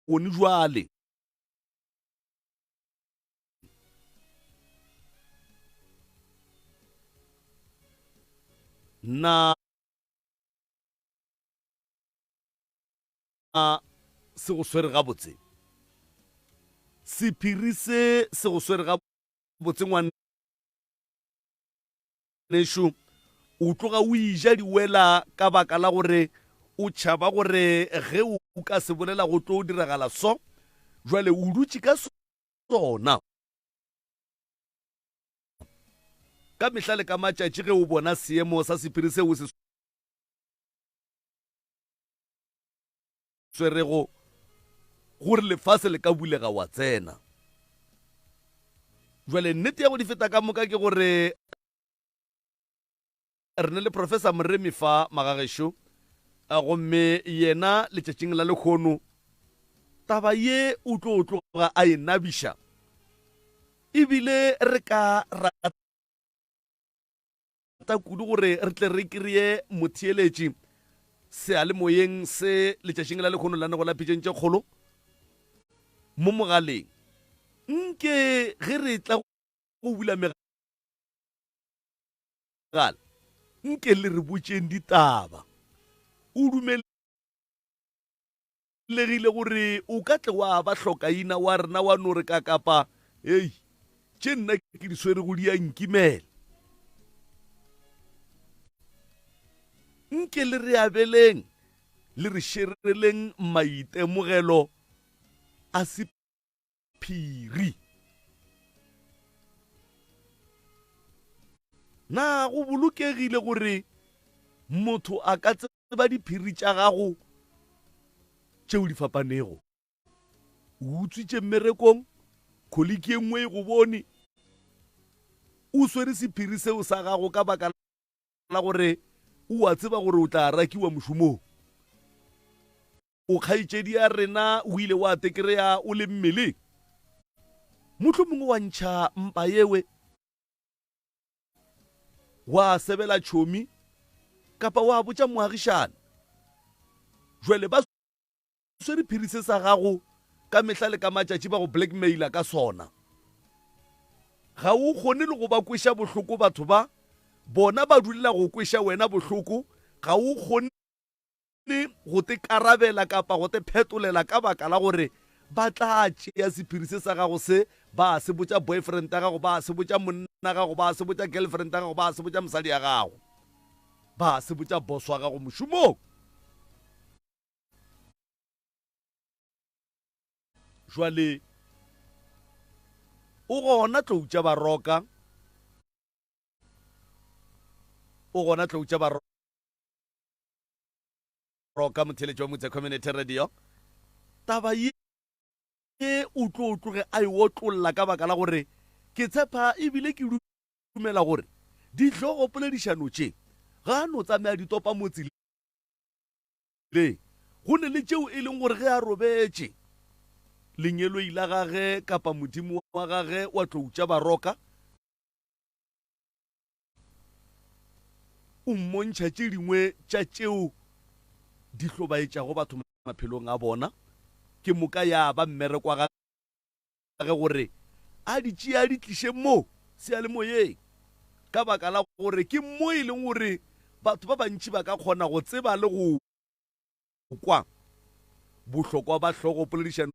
Gone jwale. Na se go swere gabotse? Sephiri se se go swere gabotse ngwanešu? O tloga o ija diwela ka baka la gore o tšhaba gore ge o ka se bolela go tlo diragala so. Jwale o dutše ka sona. Ka mehla le ka matšatši ge o bona seemo sa sephiri seo o se swerego gore lefase le ka bulega wa tsena. Jwale nnete ya go di feta ka moka ke gore re ne le Professor Moremi fa magagešo, gomme yena letšatšing la lehono taba ye o tlo tloga a e nabiša, ebile re ka rata kudu gore re tle re kreye motheeletši seyalemoyeng se letšatšing la lehono la nego la Pitšeng tše Kgolo mo mogaleng. Nke ge re tla go bula megala, nke le re botšeng ditaba. O dumelegile gore o ka tle wa ba hlokaina wa rena wa no re kakapa, Hei, tše nna ke di swerego di a nkimela. Nke le re abeleng, le re šereleng maitemogelo a sephiri. Na go bolokegile gore motho a ka tseba diphiri tša gago tšeo di fapanego? O utswitše mmerekong, kholiki e nngwe e go bone o swere sephiri seo sa gago ka baka la gore o a tseba gore o tla rakiwa mošomong. O kgaetšedi ya rena o ile wa tekereya o le mmeleng, mohlomongwe wa ntšha mpa yewe, wa sebela tšhomi kapa wa botša moagišane. Jwale ba swere phiri se sa gago ka mehla le ka matšatši ba go blackmaila ka sona. Ga o kgone le go ba kweša bohloko batho ba, bona ba dulela go kweša wena bohloko, ga o kgone go te karabela kapa go te phetolela ka baka la gore ba tla tšea sephiri se sa gago se ba se botša boyfriend ya gago, ba se botša monna gago, ba se botša girlfriend ya gago, ba se botša mosadi ya gago, ba se botša boss wa gago mošomong. Jwale o gona tlou tša baroka, o gona tlou tša baroka motheletši wa Motse Community Radio. Taba ye o tlo tloge a e otlolla ka baka la gore ke tshepa ebile ke dumela gore dihlogopoledišano tše ga a no tsamaya di topa motse Le, go ne le tšeo e leng gore ge a robetše, lengeloi la gage kapa modimo wa gage wa tlou tša baroka, o mmontšha tše dingwe tša tšeo di hlobaetšago batho maphelong a bona, ke moka ya ba mmereko wa gage gore a di tšee a di tliše mo seyalemoyeng, ka baka la gore ke mo e leng gore batho ba bantši ba ka kgona go tseba le go kwa bohlokwa ba hlogopoledišano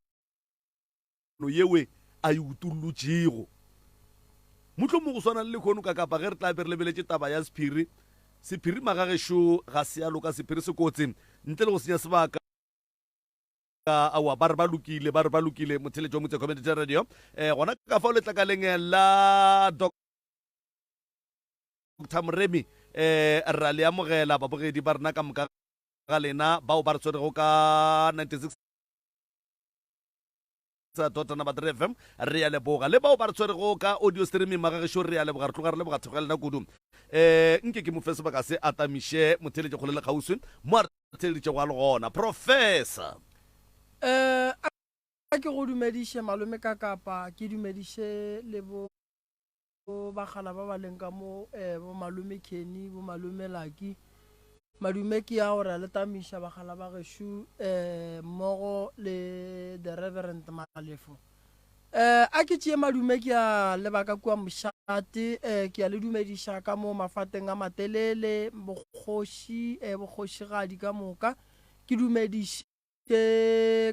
yewe a e utollotšego. Mohlomong go swana le lehono ka kapa ge re tla be re lebeletše taba ya sephiri. Sephiri magagešo ga se a loka, sephiri se kotsi. Ntle le go senya sebaka, aowa, ba re ba lokile, ba re ba lokile, motheletši wa Motse Community Radio. Eh, gona ka fao letlakaleng la Doctor Moremi, eh, ra le amogela babogedi ba rena ka moka ga lena bao ba re tshwerego ka 96 dot number 3 FM re ya leboga le bao ba re tshwerego ka audio streaming magagešo re ya leboga re tloga re leboga thekgo ya lena kudu eh nke ke mo fe sebaka se atamiše motheletše kgole le kgauswi mo a re theleditšego a le gona professor Eh a ke go dumediše malome ka kapa ke dumediše le bo bagala ba ba leng ka mo eh bo malome Kenny bo malome Lucky madume ke a gore a le tamiša bagala ba gešo eh mmogo le the. the Reverend Malefo. Eh, a ke tšee madume ke a leba ka kua mošate, eh, ke a le dumediša ka mo mafateng a matelele, bokgoši, eh, bokgošigadi ka moka. Ke dumediše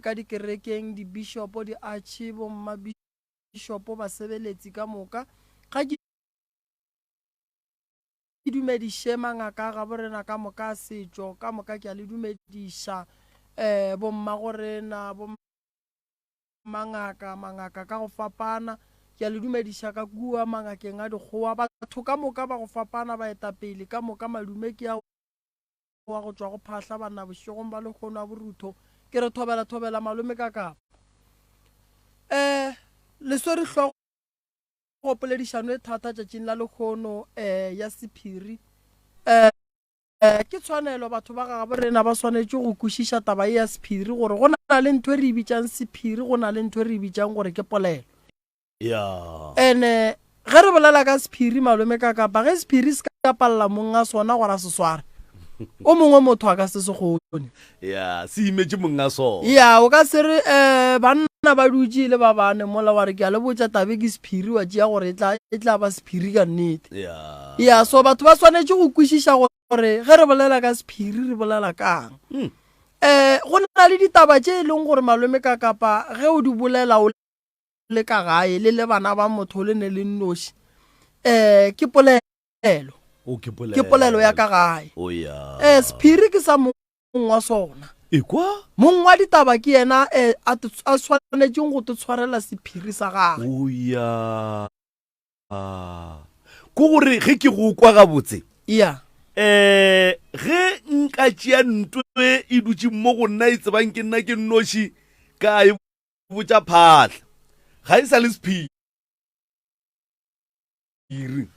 ka dikerekeng, dibishopo, diatšhe, bommabišopo, basebeletsi ka moka. Ga ke dumediše mangaka a gaborena ka moka a setšo, ka moka ke a le dumediša, eh, bommagorena, bo Mangaka, mangaka ka go fapana. Ke a le dumediša ka kua mangakeng a dikgowa. Batho ka moka ba go fapana, baetapele ka moka, madume ke a wa go tšwa go phahla banna bošegong ba lehono a borutho. Ke re thobela thobela malome ka kapa. Eh, le swere hlogo poledišano e thata tšatšing la lehono eh ya sephiri. Eh. Ke tshwanelo batho ba gagabo rena ba swanetše go kwešiša taba ye ya sephiri gore go na le ntho e re e bitšang sephiri, go na le ntho e re e bitšang gore ke polelo. Ene ge re bolela ka sephiri malome ka kapa ge sephiri se ka palela mong a sona gore a se sware, o mongwe motho a ka se se kgone. Ya, se imetše mong a sona. Ya, o ka se re um banna ba dutše le ba bane mola wa re ke a le botša tabe ke sephiri wa tšea gore e tla, e tla ba sephiri ka nnete. Ya. Ya, so batho ba swanetše go kwešiša gore ge re bolela ka sephiri re bolela kang. Mm. Um go na le ditaba tše e leng gore malome ka kapa ge o di bolela o le ka gae le le bana ba motho le ne le nnoši um ke polelo. O ke polelo. Ke polelo ya ka gae. O ya. Eh sephiri ke sa mong wa sona. Ekwa? Mong wa ditaba ke yena eh, a a swanetšeng go te tshwarela sephiri sa gagwe. O ya. Ko gore ge ke go kwa gabotse. Ya. Eh ge nka tšea ntwe e dutše mo go nna e tsebang ke nna ke nnoši ka e botša Phaahla. Ga e sa le sephiri.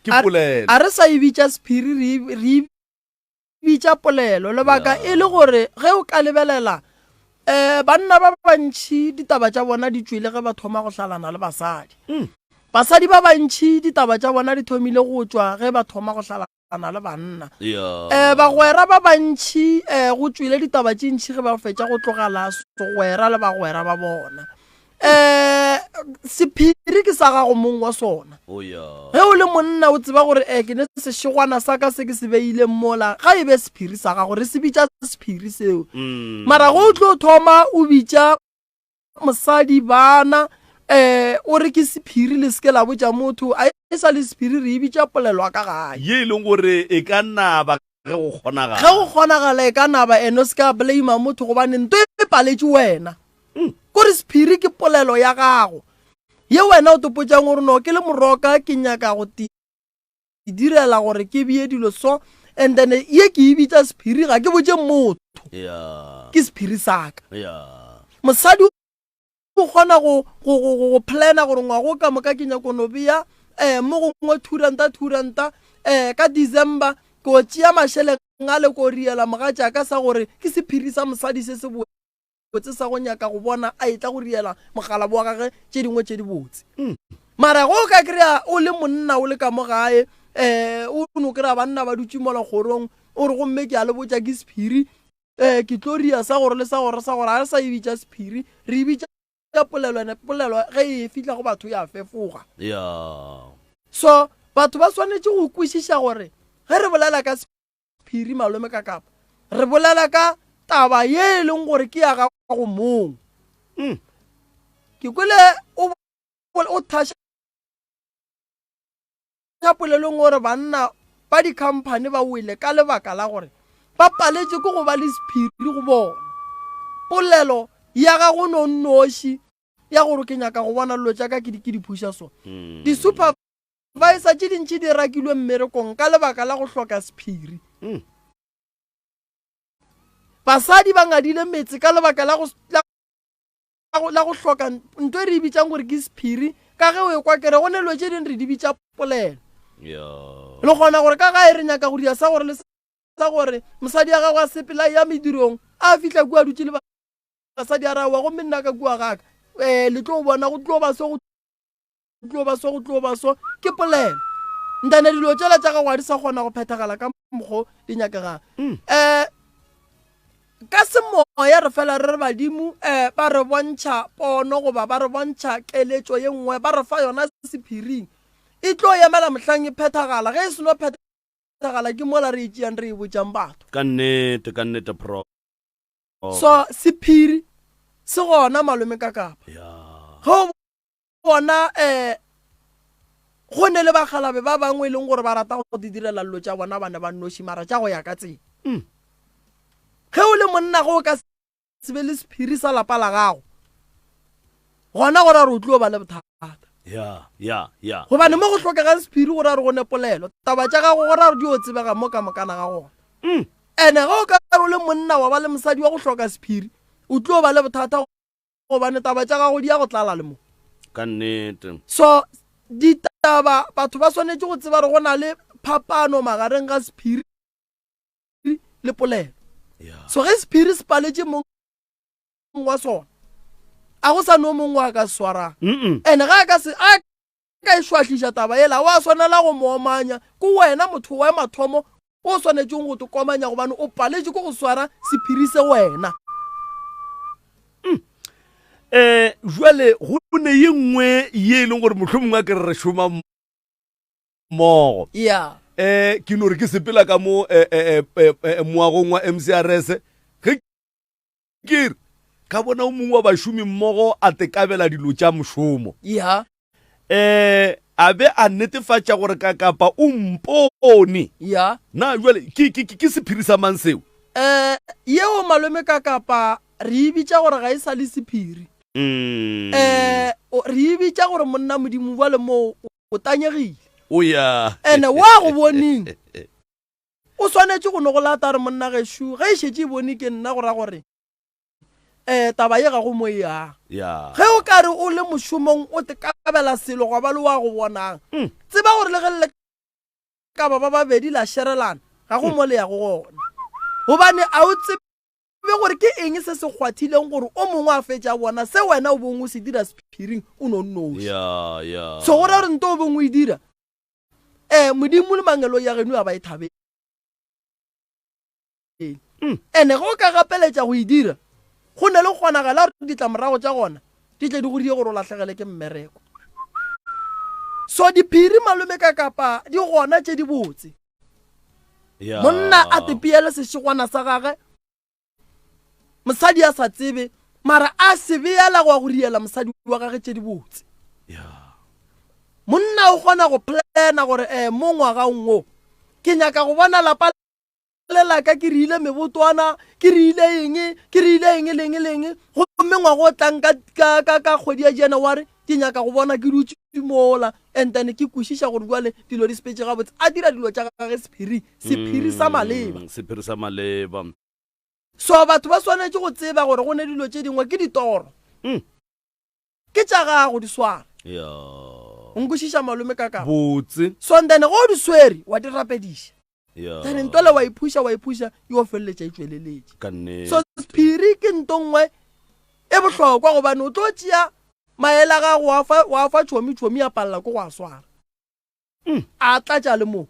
Ke polelo. A re sa e bitša sephiri, re e bitša polelo. Lebaka e le gore ge o ka lebelela um banna ba bantši ditaba tša bona di tšwele ge ba thoma go hlalana le basadi. Mm. Basadi ba bantši ditaba tša bona di thomile go tšwa ge ba thoma go hlalana le banna. Yeah. Um bagwera ba bantši um go tšwele ditaba tše ntši ge ba fetša go tlogela segwera le bagwera ba bona. Um sephiri ke sa gago mong wa sona. Oh, yeah. Ge o le monna o tseba gore eh, ke ne sešegwana sa ka se ke se beileng mola, ga e be sephiri sa gago, re se bitša sephiri seo. Mm. Mara ge o tlo thoma o bitša mosadi bana eh o re ke sephiri le seke la botša motho, a e sa le sephiri re e bitša polelo ya ka gae. Ye e leng gore e ka naba ge go kgonagala. Ge go kgonagala e ka naba ene o se ka blame motho gobane nto e paletše wena. Mm. Kore sephiri ke polelo ya gago ye wena o topotšang gore no ke le moroka ke nyaka go ti direla gore ke bie dilo so and then ye ke e bitša sephiri ga ke botše motho. Yeah. Ke sephiri sa ka. Yeah. Mosadi o kgona go, go, go, go, go plana gore ngwago ka moka ke nyako no bea um mo gongwe thuranta thuranta um ka December ke o tšea mašeleng a le ko riela mogatšaka sa gore ke sephiri sa mosadi se se botse sa go nyaka go bona a etla go riela mogalabo wa gage tše dingwe tše dibotse. Mm. Mara go ka kry-a o le monna o le ka mo gae um o no kry-a banna ba dutše mola kgorong o re gomme ke a le botša ke sephiri um ke tlo ria sa gore le sa gore sa gore ga re sa e bitša sephiri re e bitša polelo ene polelo ge e fihla go batho ya fefoga yeah. So batho ba swanetše go kwešiša gore ge re bolela ka sephiri malome ka kapa re bolela ka taba ye e leng gore ke ya gago mong. Mm. Ke kwele o o thaša Ka polelong o re banna ba dikhamphani ba wele ka lebaka la gore ba paletše ke go ba le sephiri go bona. Polelo ya gago no nnoši ya gore ke nyaka go bona dilo tša ka ke di ke di phuša so. Mm. Di-supervisor tše dintši di rakilwe mmerekong ka lebaka la go hloka sephiri. Mm. Basadi ba ngadile metse ka lebaka la go la la go hloka nto e re e bitsang gore ke sephiri ka ge o e kwa kere go ne dilo tše dingwe re di bitša polelo le kgona gore ka gae re nyaka go dia sa gore le sa gore mosadi ya gago a sepela ya medirong a fihla kua dutše le basadi a rawa gomme nna ka kua gaka um le tlo bona go tlo ba so go tlo ba so go tlo ba so ke polelo ntane dilo tšela tša gago ga di sa kgona go phethagala ka mokgo di nyakegang um mm. Ka semoya re fela re re badimo um ba re bontšha pono goba ba re bontšha keletšo ye nngwe, ba re fa yona sephiring. E tlo emela mohlang e phethagala. Ge e seno phethagala ke mola re e tšeang re e botšang batho. Ka nnete, ka nnete Prof. So sephiri se gona malome ka kapa. Ya. Ge o bona um go ne le bakgalabe ba bangwe e leng gore ba rata go di direla dilo tša bona ba ne ba nnoši mara tša go ya ka tsela. Mm. Ge o le monna ge o ka se be le sephiri sa lapa la gago gona go ra gore o tlo ba le bothata. Ya, ya, ya. Gobane mo go hlokegang sephiri go ra gore go ne polelo. Taba tša gago go ra gore di o tsebega mo ka mokana ga gona. Mm. Ene ge o ka re o le monna wa ba le mosadi wa go hloka sephiri o tlo ba le bothata gobane taba tša gago di ya go tlala le mo. Ka nnete. So ditaba batho ba swanetše go tseba gore go na le phapano magareng ga sephiri le polelo. Yeah. So ge sephiri se paletše mong wa sona a go sa no mongwe a ka se swarang. Mm-mm. Ene ga a ka se a ka e šwahliša taba yela wa swanela go mo omanya ke wena motho wa mathomo o swanetšeng go tokomanya gobane o paletše ke go swara sephiri se wena. Eh, jwale go ne ye nngwe ye e leng gore mohlomongwe a ke re re šoma mmogo. Yeah. Eh, ke no re ke sepela ka mo eh, eh, eh, eh, moagong wa MCRS ge ke re ka bona o mongwe wa bašomi mmogo a tekabela dilo tša mošomo. Yeah. Eh, a be a netefatša gore ka kapa o mpone. Yeah. Na jwale ke, ke, ke, ke sephiri sa mang seo? Eh, yeo malome ka kapa re e bitša gore ga e sa le sephiri. Mm. Eh, re e bitša gore monna Modimo bjale moo o tanyegile. O ya. Ene wa go boneng o swanetše go no go lata re monna gešo ge e šetše e bone ke nna go ra gore um taba ye ga go mo e yang. Ya. Ge o ka re o le mošomong o tekabela selo gwa ba le wa go bonang, Mm. tseba gore le ge le ka ba ba babedi la šerelana ga go mo le yago gona. Gobane a o tsebe gore ke eng se se kgwathileng gore o mongwe a fetše a bona se wena o bong o se dira sephiring o no nnoši. Ya, ya. So go ra gore nto o bong o e dira um Modimo le mangeloi a geno a ba e thabele. Ene ge o ka gapeletša go e dira, go ne le kgonagala gore ditlamorago tša gona di tle di go die gore o lahlegele ke mmereko. So diphiri malome ka kapa di gona tše di botse. Ya. Monna a tepiele sešegwana sa gage, mosadi a sa tsebe, mara a se beela go ya go riela mosadi wa gage tše di botse. Ya. Monna o kgona go plana gore eh mo ngwageng wo ke nyaka go bona lapa le la ka ke riile mebotwana, ke riile eng, ke riile eng le eng le eng, gomme ngwaga o tlang ka, ka, ka, ka kgwedi ya January ke nyaka go bona ke dutše mola and then ke kwešiša gore bjale dilo di sepetše gabotse. A dira dilo tša gage sephiri, sephiri sa maleba. Sephiri sa maleba. So batho ba swanetše go tseba gore go ne dilo tše dingwe ke ditoro. Mm. Ke tša gago di sware. Ya. O nkwešiša malome ka ka. Botse. So and then ge o di swere wa di rapediša. Ya. Then ntwele wa iphuša wa iphuša yo feleletša e tšweleletše. Ka nnete. So sephiri ke nto nngwe e bohlokwa gobane o tlo tšea maele a gago wa fa wa fa tšhomi tšhomi ya palela ke go a swara. Mm. A tlatša le mo.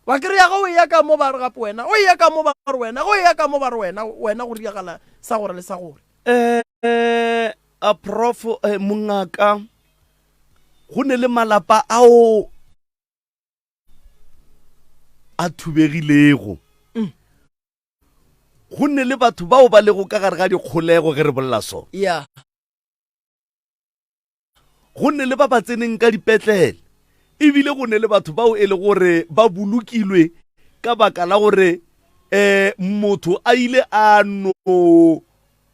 Wa kry-a ge o eya ka mo ba re gape wena, o eya ka mo ba re wena, ge o eya ka mo ba re wena, wena go riagala sa gore le sa gore. Eh, a prof eh, mongaka go ne le malapa ao a thubegilego Mm. go ne le batho bao ba lego ka gare ga dikgolego ge re bolela so Yeah. Go ne le ba ba tseneng ka dipetlele, ebile go ne le batho bao e le gore ba bolokilwe ka baka la gore um motho a ile a no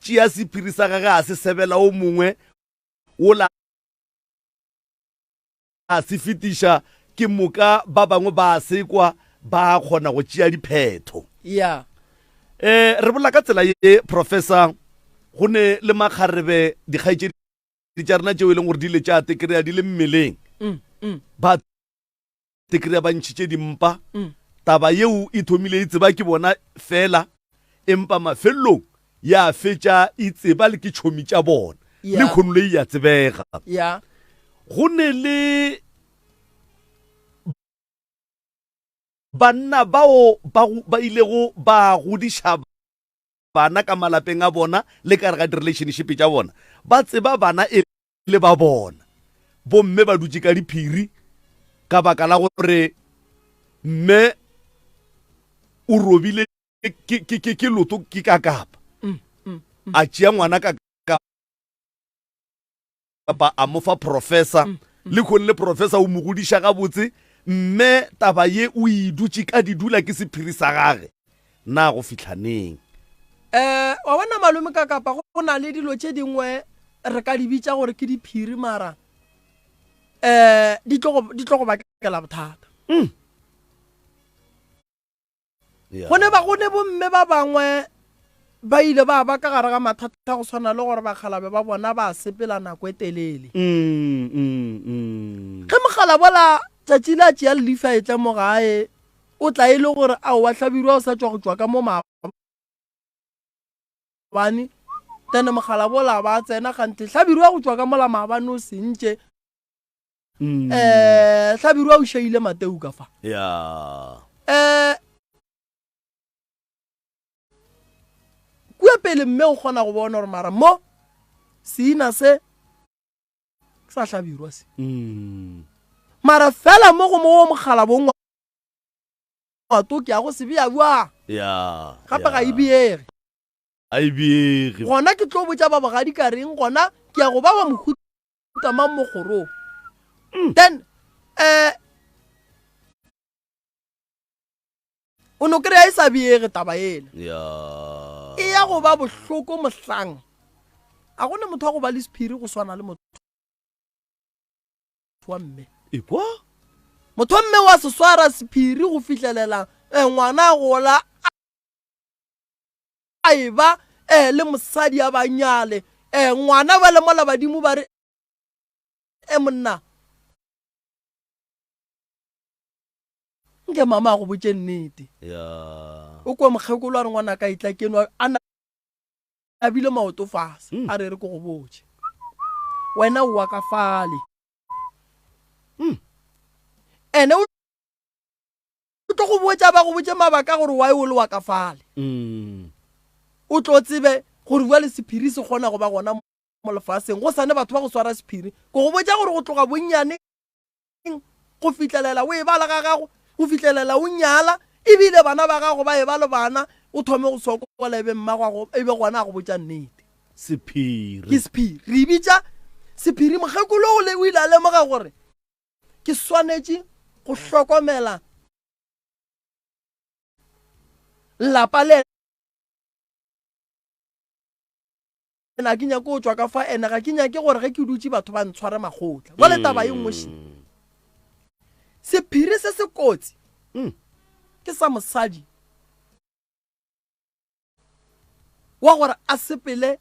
tšea sephiri sa gage a se sebela o mongwe wola a se fetiša ke moka ba bangwe ba se kwa ba kgona go tšea diphetho. Yeah. Um re bolela ka tsela ye professor go ne le makgarebe dikgaetšedi tša rena tšeo e leng gore di ile tša tekrea di le mmeleng mm, mm. ba tekrea ba ntšhitše dimpa mm. taba yeo e thomile e tseba ke bona fela empa mafelelong ya fetša e tseba le ke tšhomi tša bona yeah. le kgono le ya tsebega yeah. go ne le banna bao ba, ba ilego ba godiša. Bana ka malapeng a bona le ka gare ga di-relationship tša bona, ba tseba bana e le ba bona. Bomme ba dutše ka diphiri ka baka la gore mme o robile ke, ke, ke, ke loto ke ka kapa. A tšea ngwana ka kapa a mo fa professor. Lehono le professor o mo godiša gabotse, mme taba ye o e dutše ka di dula ke sephiri sa gage. Na go fihla neng? Eh, wa bona malome ka kapa go na le dilo tše dingwe re ka di bitša gore ke diphiri mara eh di tlo go di tlo go bakela bothata. Mm. Go ne ba go ne bomme ba bangwe ba ile ba ba ka gare ga mathata go swana le gore bakgalabe ba bona ba sepela nako e telele. Mm, mm, mm. Ge mokgalabola tšatši le a tšea lefi a etla mo gae, o tla e le gore aowa Hlabirwa o sa tšwa go tšwa ka mo maabane. Then mokgalabola ba tsena kganthe Hlabirwa go tšwa ka mola maabane o sentše. Mm. Eh, Hlabirwa o šaile Mateu ka fa. Ya. Eh, kua pele mme o kgona go bona gore mara mo seina se sa Hlabirwa se. Mm. Mara fela mo go mo mogala bongwe wa to ke ya go se bea bjang. Ya. Gape ga e beege. A e beege. Gona ke tlo botša ba bogadi ka reng gona ke ya go ba wa mohuta mang mo kgorong. Then eh o no kry-a e sa beege taba ela. Ya. E ya go ba bohloko mohlang. A gona motho wa go ba le sephiri go swana le motho wa mme. Ekwa? Motho wa mme wa se swara sephiri go fihlelela eh, ngwana a gola a e ba eh, le mosadi a ba nyale eh, ngwana ba le mola badimo ba re e monna nke mama a go botše nnete. Ya. O kwa mokgekolo a re ngwana ka etla keno a nabile maoto fase Mm. a re re ke go botše wena o wa ka fale. Mm. Ene o tlo go botša ba go botše mabaka gore why o le wa ka fale. Mm. O tlo tsebe gore bjale sephiri se kgona go ba gona mo lefaseng go sane batho ba go swara sephiri. Ke go botša gore go tloga bonnyaneng go fihlelela o e ba le ga gago, go fihlelela o nyala, ebile bana ba gago ba e ba le bana, o thome go sokola e be mmagwago e be gona a go botša nnete. Sephiri. Ke sephiri. Re e bitša sephiri. Mokgekolo o le o ile a lemoga gore ke swanetše go hlokomela lapa le ena ke nyake go tšwa ka fa ene ga ke nyake gore ge ke dutše batho ba ntshware makgotla. Jwale taba ye nngwe še, sephiri se se kotsi Mm. ke sa mosadi wa gore a sepele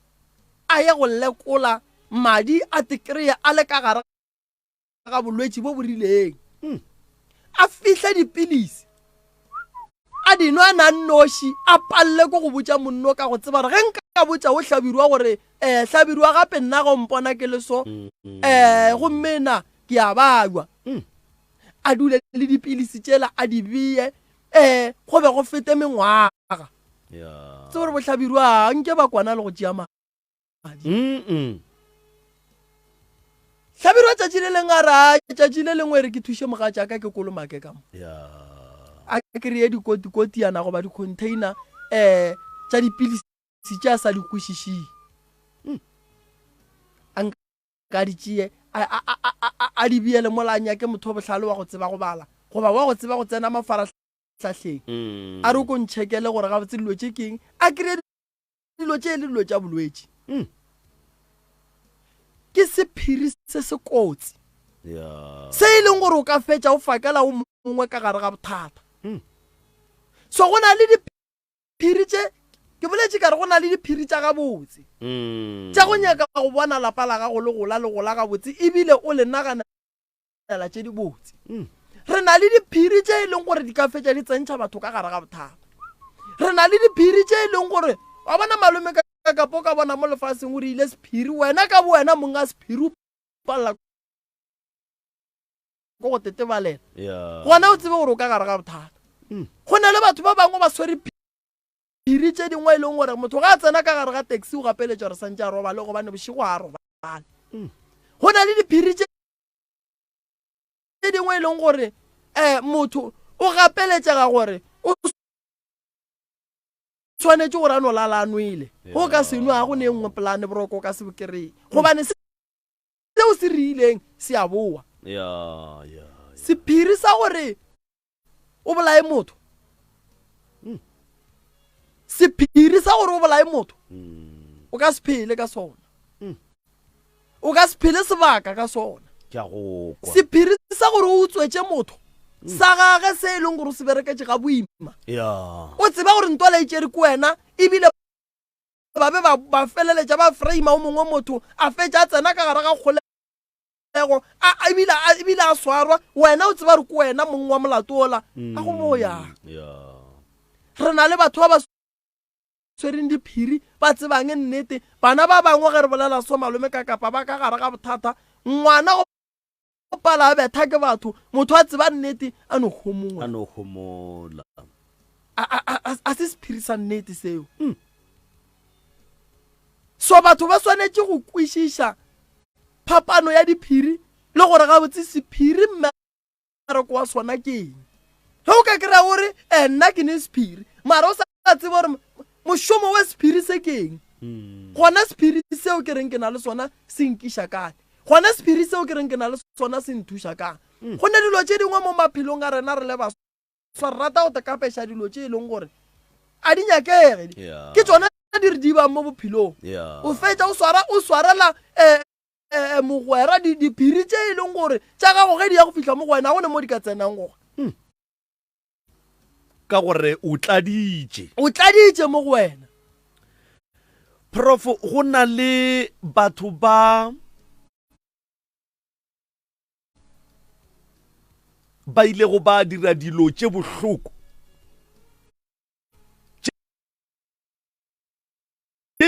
a ye go lekola madi a te kry-e a le ka gare ga bolwetši bo bo rileng. Mm. A fihle dipilisi a di nwa na nnoši, a palele ko go botša monno ka go tseba gore ge nka botša o Hlabirwa gore eh Hlabirwa gape nna ga o mpona ke le so eh gomme na ke a bajwa. Mm. A dule le dipilisi tšela a di beye eh go be go fete mengwaga. Ya. Tsebe gore bo Hlabirwa nke ba kwana le go tšea madi. Mm-mm. Hlabirwa tšatši le lengwe a re a tšatši le lengwe re ke thuše mogatšaka ke kolomake ka mo. Ya. A kry-e dikotikotiana goba di-container um tša dipilisi tše a sa di kwešišing. Mm. A nka di tšee a di beele mola a nyake motho o bohlale wa go tseba go bala goba wa go tseba go tsena mafarahlahleng. Mm. A re o ko ntšhekele gore gabotse dilo tše ke eng. A kry-e dilo tše e le dilo tša bolwetši. Mm. Ke sephiri se se kotsi. Yeah. Se e leng gore o ka fetša o fakela o mongwe ka gare ga bothata. Mm. So go na le diphiri tše, ke boletše ka re go na le diphiri tša gabotse. Mm. Tša go nyaka go bona lapa la gago le gola le gola gabotse ebile o le nagana tsela tše dibotse. Mm. Re na le diphiri tše e leng gore di ka fetša di tsentšha batho ka gare ga bothata. Re na le diphiri tše e leng gore wa bona malome ka kapo ka bona mo lefaseng o re ile sephiri wena ka bo wena mong a sephiri o palela ko go tetebalela. Yeah. Gona o tsebe gore o ka gare ga bothata. Mm. Go na le batho ba bangwe ba swere. Diphiri tše dingwe e leng gore motho ga a tsena ka gare ga taxi o gapeletšwa gore santše a robale gobane bošego ga a robale. Go na le diphiri tše dingwe e leng gore um motho o gapeletšega gore o swanetše gore a no lala a nwele. Go ka se nwe ga go ne e nngwe polane boroko o ka se bo kry-e gobane seo se rileng se a boa. Sephiri sa gore o bolaye motho hmm. sephiri sa gore o bolaye motho hmm. o ka se phele ka sona hmm. o ka se phele sebaka ka sona sephiri sa gore o utswetse motho sa gage se e leng gore o se bereketse ga boima o tseba gore ntwala e tšere ke wena ebile ba be ba feleletša ba frame o mongwe motho a fetša a tsena ka gare ga kgole ego a ebile a ebile a swarwa wena o tseba gore ke wena mong wa molato ola a go mo yang re na le batho ba ba tshwereng diphiri ba tsebang nnete bana ba bangwe ge re bolela so malome ka kapa ba ka gare ga bothata ngwana go pala a betha ke batho motho a tseba nnete a no homola a no homola a se sephiri sa nnete seo mm. So batho ba swanetše go kwešiša phapano ya diphiri le gore gabotse sephiri mmereko wa sona ke eng. Ge o ka kry-a o re eh, nna ke ne sephiri mara o sa tsebe gore mošomo wa sephiri se ke eng hmm. gona sephiri seo ke reng ke na le sona se nkiša kae gona sephiri seo ke reng ke na le sona se nthuša kae hmm. go ne dilo tše dingwe mo maphelong a rena re le Sa re rata go tekapeša dilo tše e leng gore a di nyakege. Ke tšona di re dibang mo bophelong. O fetša o swara o swarela eh, eh, eh, mogwera diphiri tše e leng gore tša gago ge di ya go fihla mo go wena go ne mo di ka tsenang gona. Hmm. Ka gore o tladitše. O tladitše mo go wena. Prof, go na le batho ba ba ilego ba dira dilo tše bohloko tše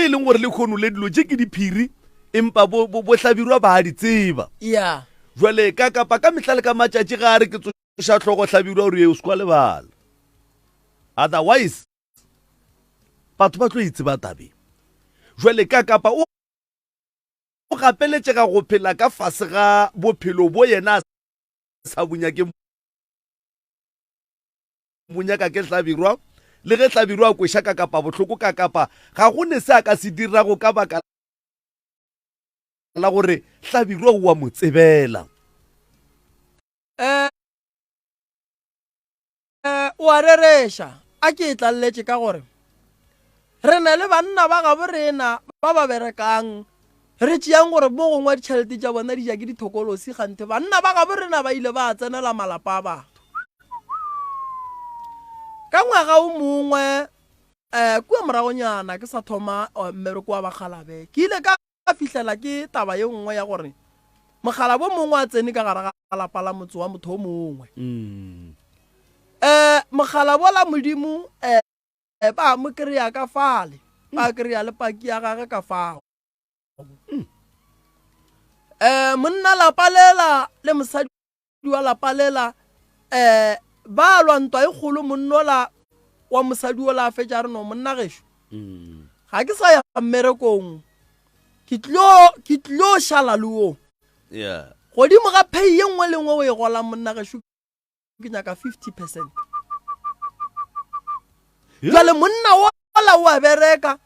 e leng gore le kgono le dilo tše ke diphiri empa bohlabirwa ba di tseba yeah jwale ka kapa ka mehla le ka matšatši ga a re ke tsoša hlogo hlabirwa gore o se kwa lebala otherwise batho ba tlo e tseba tabeng jwale ka kapa o O gapeletšega go phela ka fase ga bophelo bo yena a sa bo nyakeng bo nyaka ke Hlabirwa. Le ge Hlabirwa a kweša ka kapa bohloko ka kapa, ga go ne se a ka se dirago ka baka la gore Hlabirwa o a mo tsebela. Eh, o a rereša. A ke e tlaleletše ka gore re na le banna ba gabo rena ba ba berekang, re tšeang gore mo gongwe ditšhelete tša bona di ja ke dithokolosi, kganthe banna ba gabo rena ba ile ba tsenela malapa a batho. Ka ngwaga o mongwe um kua moragonyana ke sa thoma mmereko wa bakgalabe, ke ile ka Ka fihlela ke taba ye nngwe ya gore mokgalabo mongwe a tsene ka gare ga lapa la motse wa motho o mongwe. Um mokgalabo la Modimo um ba mo kry-a ka fale, ba kry-a le paki ya gage ka fao. Um monna lapa lela le mosadi wa lapa lela um ba lwa ntwa e kgolo monnola wa mosadi ola a fetša a re no monna gešo mm. ga ke sa ya mmerekong ke tlilo šala le wo godimo ga pay ye nngwe le nngwe o e golang monna gešo ke nyaka 50 percent jale monna ola o a bereka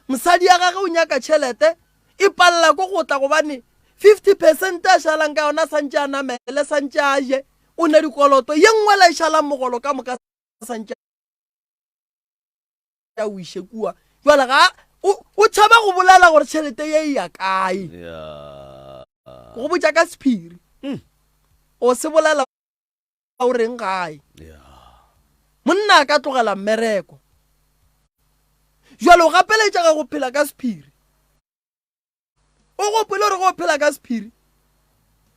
mosadi ya gage o nyaka tšhelete e palela ko go tla gobane 50 percent a šalang ka yona santše a namele santše a je o ne dikoloto ye nngwe la e šalang mogolo ka moka santše a o iše kua jale ga o tšhaba go bolela gore tšhelete ye e ya kae go botša ka sephiri hmm. o se bolela o reng gae monna a ka tlogela mmereko jalo o gapeletšega go phela ka sephiri o gopole gore go phela ka sephiri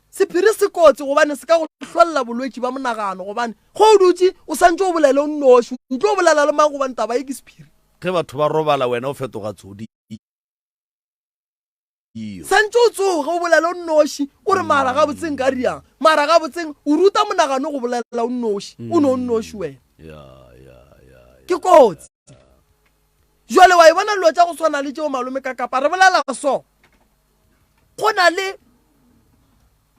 sephiri se kotsi gobane se ka go hlolela bolwetši ba monagano gobane go o dutše o santse o bolele o nnoši o tlo bolela le mang gobane taba e ke sephiri ge batho ba robala wena o fetoga tsodi Santše o tsoge o bolele o nnoši o re mara gabotseng ka riang mara gabotseng o ruta monagano go bolela o nnoši o ne o nnoši wena ke kotsi. Jwale wa e bona dilo tša go swana le tšeo malome ka kapa re bolela so. Go na le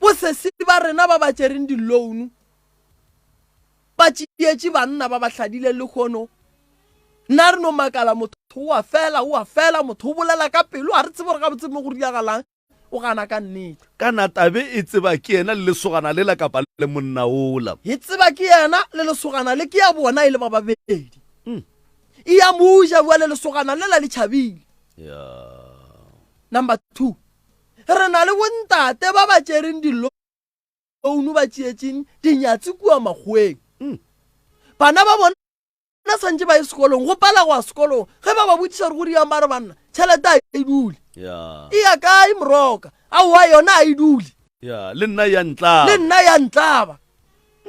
bosesi ba rena ba ba tšereng di-loan ba tšeetše banna ba ba hladile lehono. Nna re no makala motho o a fela o a fela motho o bolela ka pelo ga re tsebe gore gabotse mo go diragalang. O gana ka nnete. Kana tabe e tseba ke yena le lesogana lela kapa le monna ola. E tseba ke yena le lesogana le ke ya bona e le ba babedi. E ya mo ja bjale lesogana lela le tšhabile. Number 2. Re na le bontate ba ba tšereng di-loan ba tšeetšeng dinyatsi kua makgoweng. Bana ba bona Ba swantše ba ye sekolong, go pala go ya sekolong. Ge ba ba botšiša gore go dirang ba re banna, tšhelete a e dule. Ya. E ya kae moroka? Aowa yona a e dule. Ya, le nna ya ntlaba. Le nna ya ntlaba.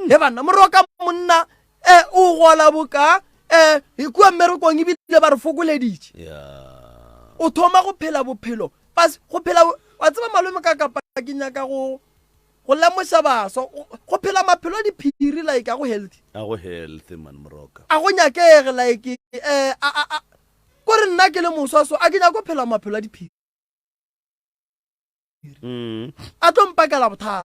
He banna, moroka monna e o gola boka e e kua mmerekong ebile ba re fokoleditše. Ya. O thoma go phela bophelo. Bas go phela wa tseba malome ka kapa ke nyaka go Go lemoša baswa go phela maphelo a diphiri like a go healthy. A go healthy man Moroka. A go nyakege like eh a a a kore nna ke le moswa so a ke nyako phela maphelo a diphiri. Mm. A tlo mpakela bothata.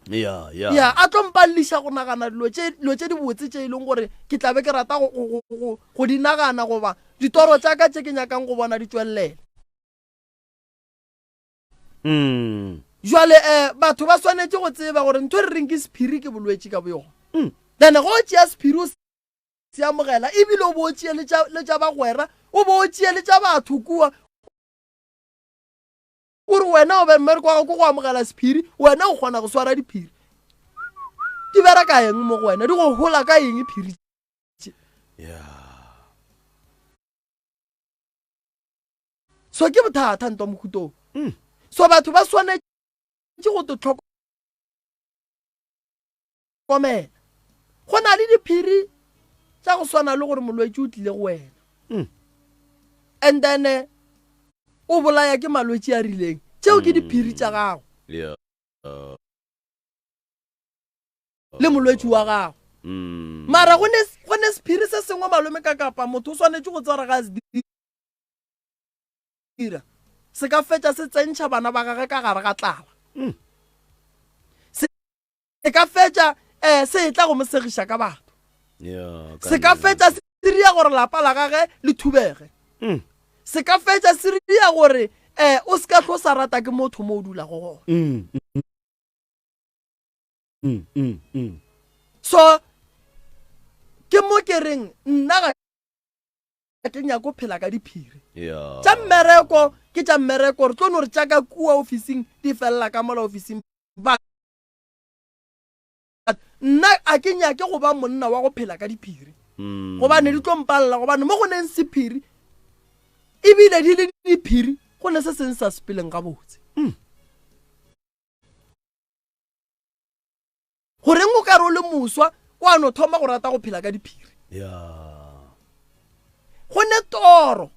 Ya ya. Ya a tlo mpalliša go nagana dilo tše dilo tše dibotse tše e leng gore ke tla be ke rata go go go go di nagana goba ditoro tša ka tše ke nyakang go bona di tšwelelela. Mm. Jwale eh batho ba swanetše go tseba gore ntho e re reng ke sephiri ke bolwetši ka boyona. Mm. Then go tšea sephiri o se amogela ebile o bo o tšee le tša le tša bagwera o bo o tšee le tša batho kua o re wena o be mmereko wa gago ke go amogela sephiri wena o kgona go swara diphiri di bereka eng mo go wena di go hola ka eng phiri tše Yeah. So ke bothata ntwa mohutong. Mm. So batho ba swanetše go to tlhokomela. Go na le diphiri tša go swana le gore molwetši o tlile go wena. Mm. And then eh, o bolaya ke malwetši a rileng. Tšeo ke diphiri tša gago. Yeah. Le molwetši wa gago. Mm. Mara go ne go ne sephiri se sengwe malome ka kapa motho o swanetše go tswara ga a se dira se ka fetša se tsentšha bana ba gage ka gare ga tlala. Mm. Se ka fetša um se etla go mo segiša ka batho. Yeah, Se ka fetša se ria gore lapa la gage le thubege. Mm. Se ka fetša se ria gore um o se ka hlo sa rata ke motho mo o dulago gona. Mm. Mm, mm, mm. So ke mo ke reng nna ga ke nyako phela ka diphiri yeah. tša mmereko ke tša mmereko re tlo no re tša ka kua ofising di felela ka mola ofising ba nna a ke nyake go ba monna wa go phela ka diphiri mm. gobane di tlo mpalela gobane mo go neng sephiri ebile di le diphiri go ne se seng sa sepeleng gabotse mm. Goreng o ka re o le moswa wa no thoma go rata go phela ka diphiri? Ya. Go ne toro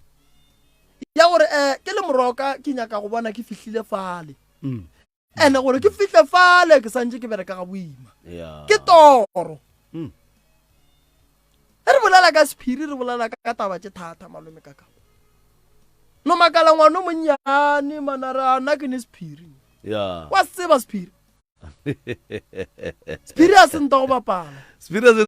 ya gore um ke le moroka ke nyaka go bona ke fihlile fale. Mm. Ene gore ke fihle fale ke santše ke bereka ga boima. Ya. Ke toro. Mm. Ge re bolela ka sephiri re bolela ka taba tše thata malome ka ka. No makala ngwana o monnyane mana re a nna ke ne sephiri. Ya. Wa se tseba sephiri. Sephiri a se nta go bapala. Sephiri a se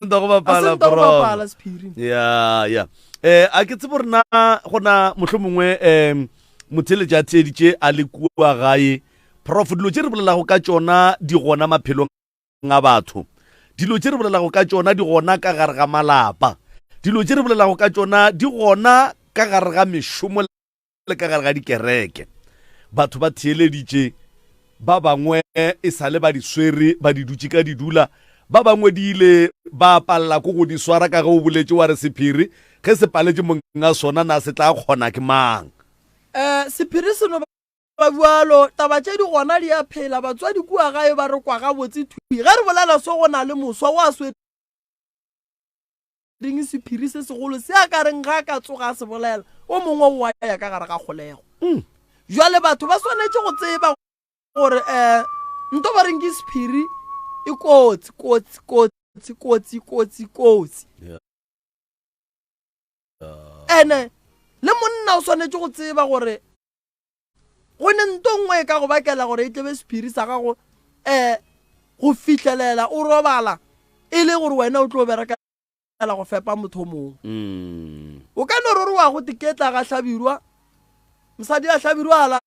nta go A se bapala nta go bro. bapala sephiri. Ya ya. Eh a ke tsebe gore na gona mohlomongwe em motheletši a theeditše a le kua gae. Prof dilo tše re bolelago ka tšona di gona maphelong a batho. Dilo tše re bolelago ka tšona di gona ka gare ga malapa. Dilo tše re bolelago ka tšona di gona ka gare ga mešomo le ka gare ga dikereke. Batho ba theeleditše, ba bangwe e sa le ba di swere, ba di dutše ka di dula, ba bangwe di ile ba palela ko go di swara ka ge o boletše wa re sephiri ge se paletše monga sona na se tla kgona ke mang? Um sephiri se no ba bjalo, taba tše di gona di a phela, batswadi kua gae ba re kwa gabotse thwi. Ge re bolela so go na le moswa o a swereng sephiri se segolo se a ka reng ga a ka tsoga a se bolela, o mongwe o a ya ka gare ga kgolego. Bjale batho ba swanetše go tseba gore um nto ba reng ke sephiri e kotsi, kotsi, kotsi. kotsi kotsi kotsi kotsi. Ene le monna o swanetše go tseba gore go ne nto nngwe e ka go bakela gore e tlebe sephiri sa gago um go fihlelela o robala e le gore wena o tlo berekela go fepa motho o mongwe. O ka no re re wa go teketla ga Hlabirwa, mosadi a Hlabirwa a lala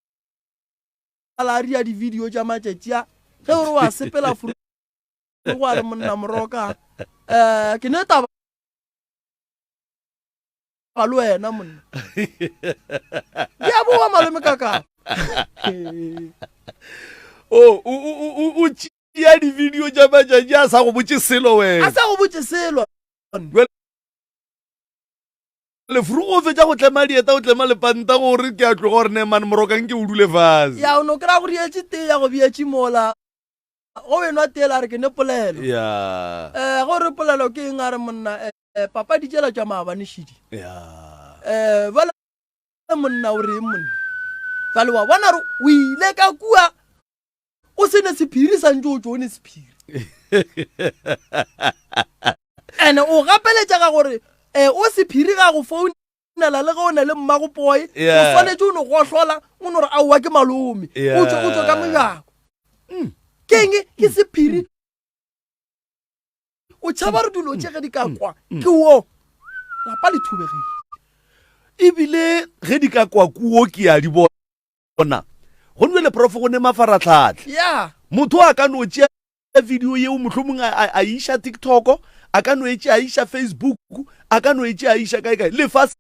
a ria di-video tša matšatši a ge o re wa sepela furugo a re monna moroka um ke ne taba le wena monna di a boa malome kaka o o tšea di-video tša matšatši a sa go botše selo wena a sa go botše selo Lefurugo o fetša go tlema dieta o tlema lepanta gore ke a tloga gore ne man morokang ke o dule fase. Ya o no kry-a go rietše tee ya go bietše mola go enwa tee la re ke ne polelo. Ya. Eh go re polelo ke eng a re monna eh papadi tšela tša maabane šidi. Ya. Eh bjale monna o reng monna. Bjale wa bona re o ile ka kua o se ne sephiri sa ntše o tšo o ne sephiri. Ene o gapeletšega gore um o sephiri ga go founela le ge o ne le mmago poe o swanetše o no gohlola o no re aowa ke malome o tšwe o tšwe ka mojako mm. ke eng ke sephiri o tšhaba re dilo tše ge di ka mm. kwa mm. ke wo lapa le thubegile ebile ge di ka kwa kuo ke a di bona go nwe le profo go ne mafaratlhatlha motho a ka no tšea video yeo mohlomong a a iša TikTok, a ka no e tšea a iša Facebook, a ka no e tšea a iša kae kae. Lefase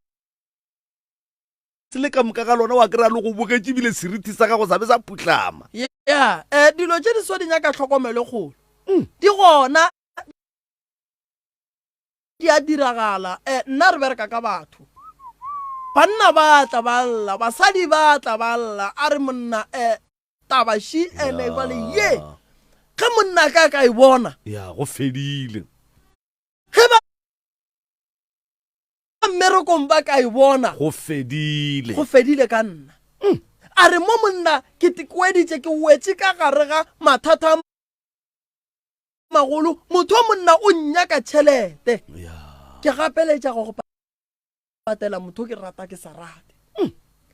le ka moka ga lona wa kry-a le go bogetše ebile seriti sa gago sa be sa phuhlama. Ya, eh, dilo tše di so di nyaka tlhokomelo e kgolo. Di gona, di a diragala. Eh, nna re bereka ka batho. Banna ba tla ba lla, basadi ba tla ba lla, a re monna, eh, Taba še ene jwale ye ge monna ka ka e bona. Ya go fedile. Ge ba mmerekong ba ka e bona. Go fedile. Go fedile ka nna. Mm. A re mo monna ke tekweditše ke wetše ka gare ga mathata a magolo motho wa monna o nnyaka tšhelete. Ke gapeletša go patela motho ke rata ke sa rate hmm.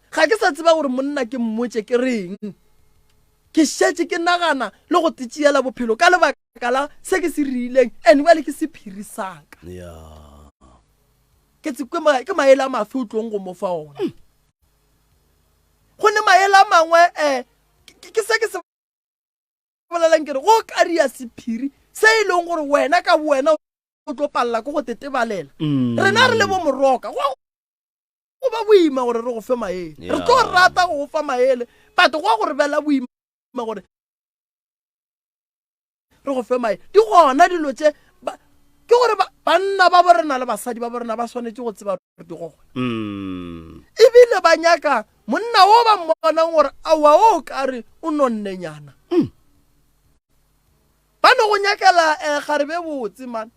ga ke sa tseba gore monna ke mmotse ke reng ke šetše ke nagana le go tetšeela bophelo ka lebaka la se ke se rileng and bjale ke sephiri saka ke ke maele a mafe o tlong go mo fa ona hmm. go ne maele a mangwe um ke se ke se bolelang ke re go karia sephiri se e leng gore wena ka wena o tlo palela ke go tetebalela mm. rena re le bo moroka go go ba boima gore re go fe maele re tlo rata go go fa maele but go go re bela boima gore re go fe maele di gona dilo tše ke gore banna ba borena le basadi ba borena ba swanetše go tseba gore di gona mm. ebile ba nyaka monna o ba mmonang gore aowa o kare o nonnenyana mm. Ba no go nyakela eh, kgarebe botse man.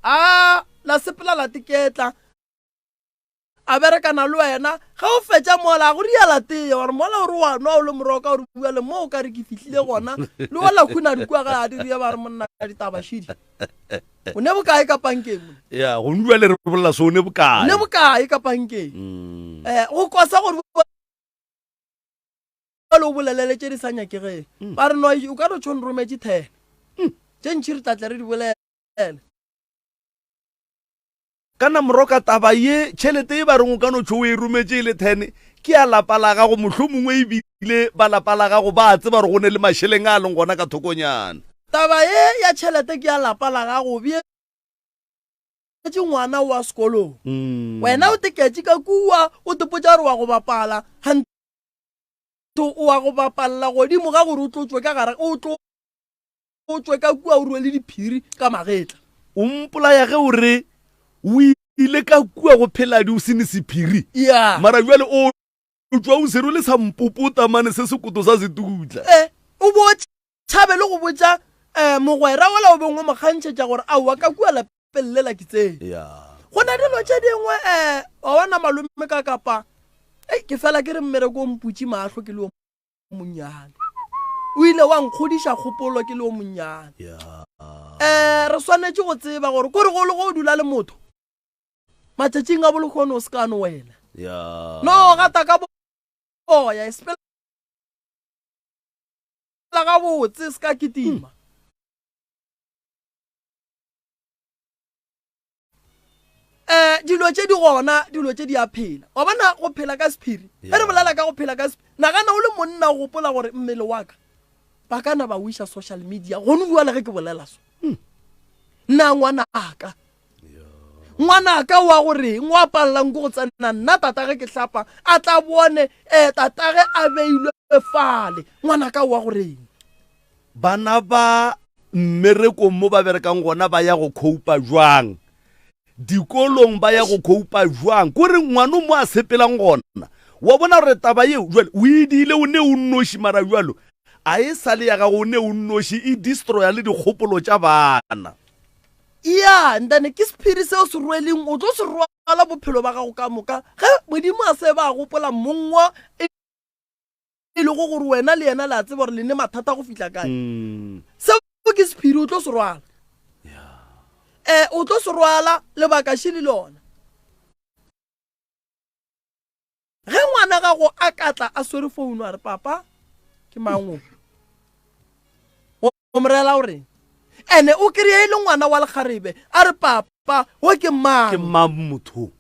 A la sepela la tiketla. A berekana le wena. Ge o fetša mola go riala tee wa re mola o re wa nwa o le moroka o re bua le mo o ka re ke fihlile gona. Le ola khuna di kua ga a di ria ba re monna ditaba šidi. O ne bokae ka pankeng monna? Ya, go bua le re bolela so o ne bokae. O ne bokae ka pankeng? Mm. Eh, go kosa gore le o bolelele tše di sa nyakegeng mm. ba re no o ka no tšhong rometše thene mm. tše ntšhi re tlatle re di bolele kana moroka taba ye tšhelete e ba reng o ka no tšho o e rometše e le thene ke ya lapa la gago mohlho mongwe ebile ba lapa la gago ba tseba gore go ne le mašeleng a leng gona ka thokonyana taba ye ya tšhelete ke ya lapa la gago bje ngwana wa sekolong mm. wena o teketše ka kua o tepotša gore wa go bapala Motho o wa go bapalla godimo ga gore o tlo tšwe ka gare, o tlo tšwe ka kua o rwele diphiri ka magetla. O mpolaya ge o re o ile ka kua go pheladi o se ne sephiri. Ya. Mara bjale o tšwa o se rwele sa mpopota mane se sekoto sa setutla. E, o bo tšhabe le go botša um mogwera wola o beng o mo kgantšhetša gore aowa ka kua lapeng lela ke tsene. Ya. Go na dilo tše dingwe um wa bona malome ka kapa ei ke fela ke re mmereko o mputše mahlo ke le o monnyane. O ile wa nkgodiša kgopolo ke le o monnyane. Ya. Um re swanetše go tseba gore kore go le go dula le motho matšatšing a bolekgono o se ka no wela. No gata ka boya e sepela gabotse se ka kitima. Um dilo tše di gona, dilo tše di a phela. Wa bona go phela ka sephiri. Ge re bolela ka go phela ka sephiri, nagana o le monna o gopola gore mmele wa ka ba ka na ba o iša social media gone bjale ge ke bolela so. Nna ngwana aka ngwanaka wa go reng wa palelang ke go tsena nna tatage ke hlapa a tla bone um tatage a beilwe fale ngwanaka wa go reng bana ba mmerekong mo ba berekang gona ba ya go khoupa jwang dikolong ba ya go khoupa jwang kore ngwano mo a sepelang gona wa bona gore taba yeo jwale o e diile o ne o nnoši mara jwalo a e sa le ya gago o ne o nnoši e destroya le dikgopolo tša bana Ya, ntane ke sephiri seo se rweleng, o tlo se rwala bophelo ba gago ka moka. Ge Modimo a se ba a gopola mong wa e lego gore wena le yena le a tseba gore le ne mathata go fihla kae. Mm. Seo ke sephiri, o tlo se rwala. Eh, o tlo se rwala lebaka šele lona. Ge ngwana gago a ka tla a swere founu a re papa ke mang o? O mo reela o reng? Ene o kry-e e le ngwana wa lekgarebe a re papa wo ke mang? Ke mang motho?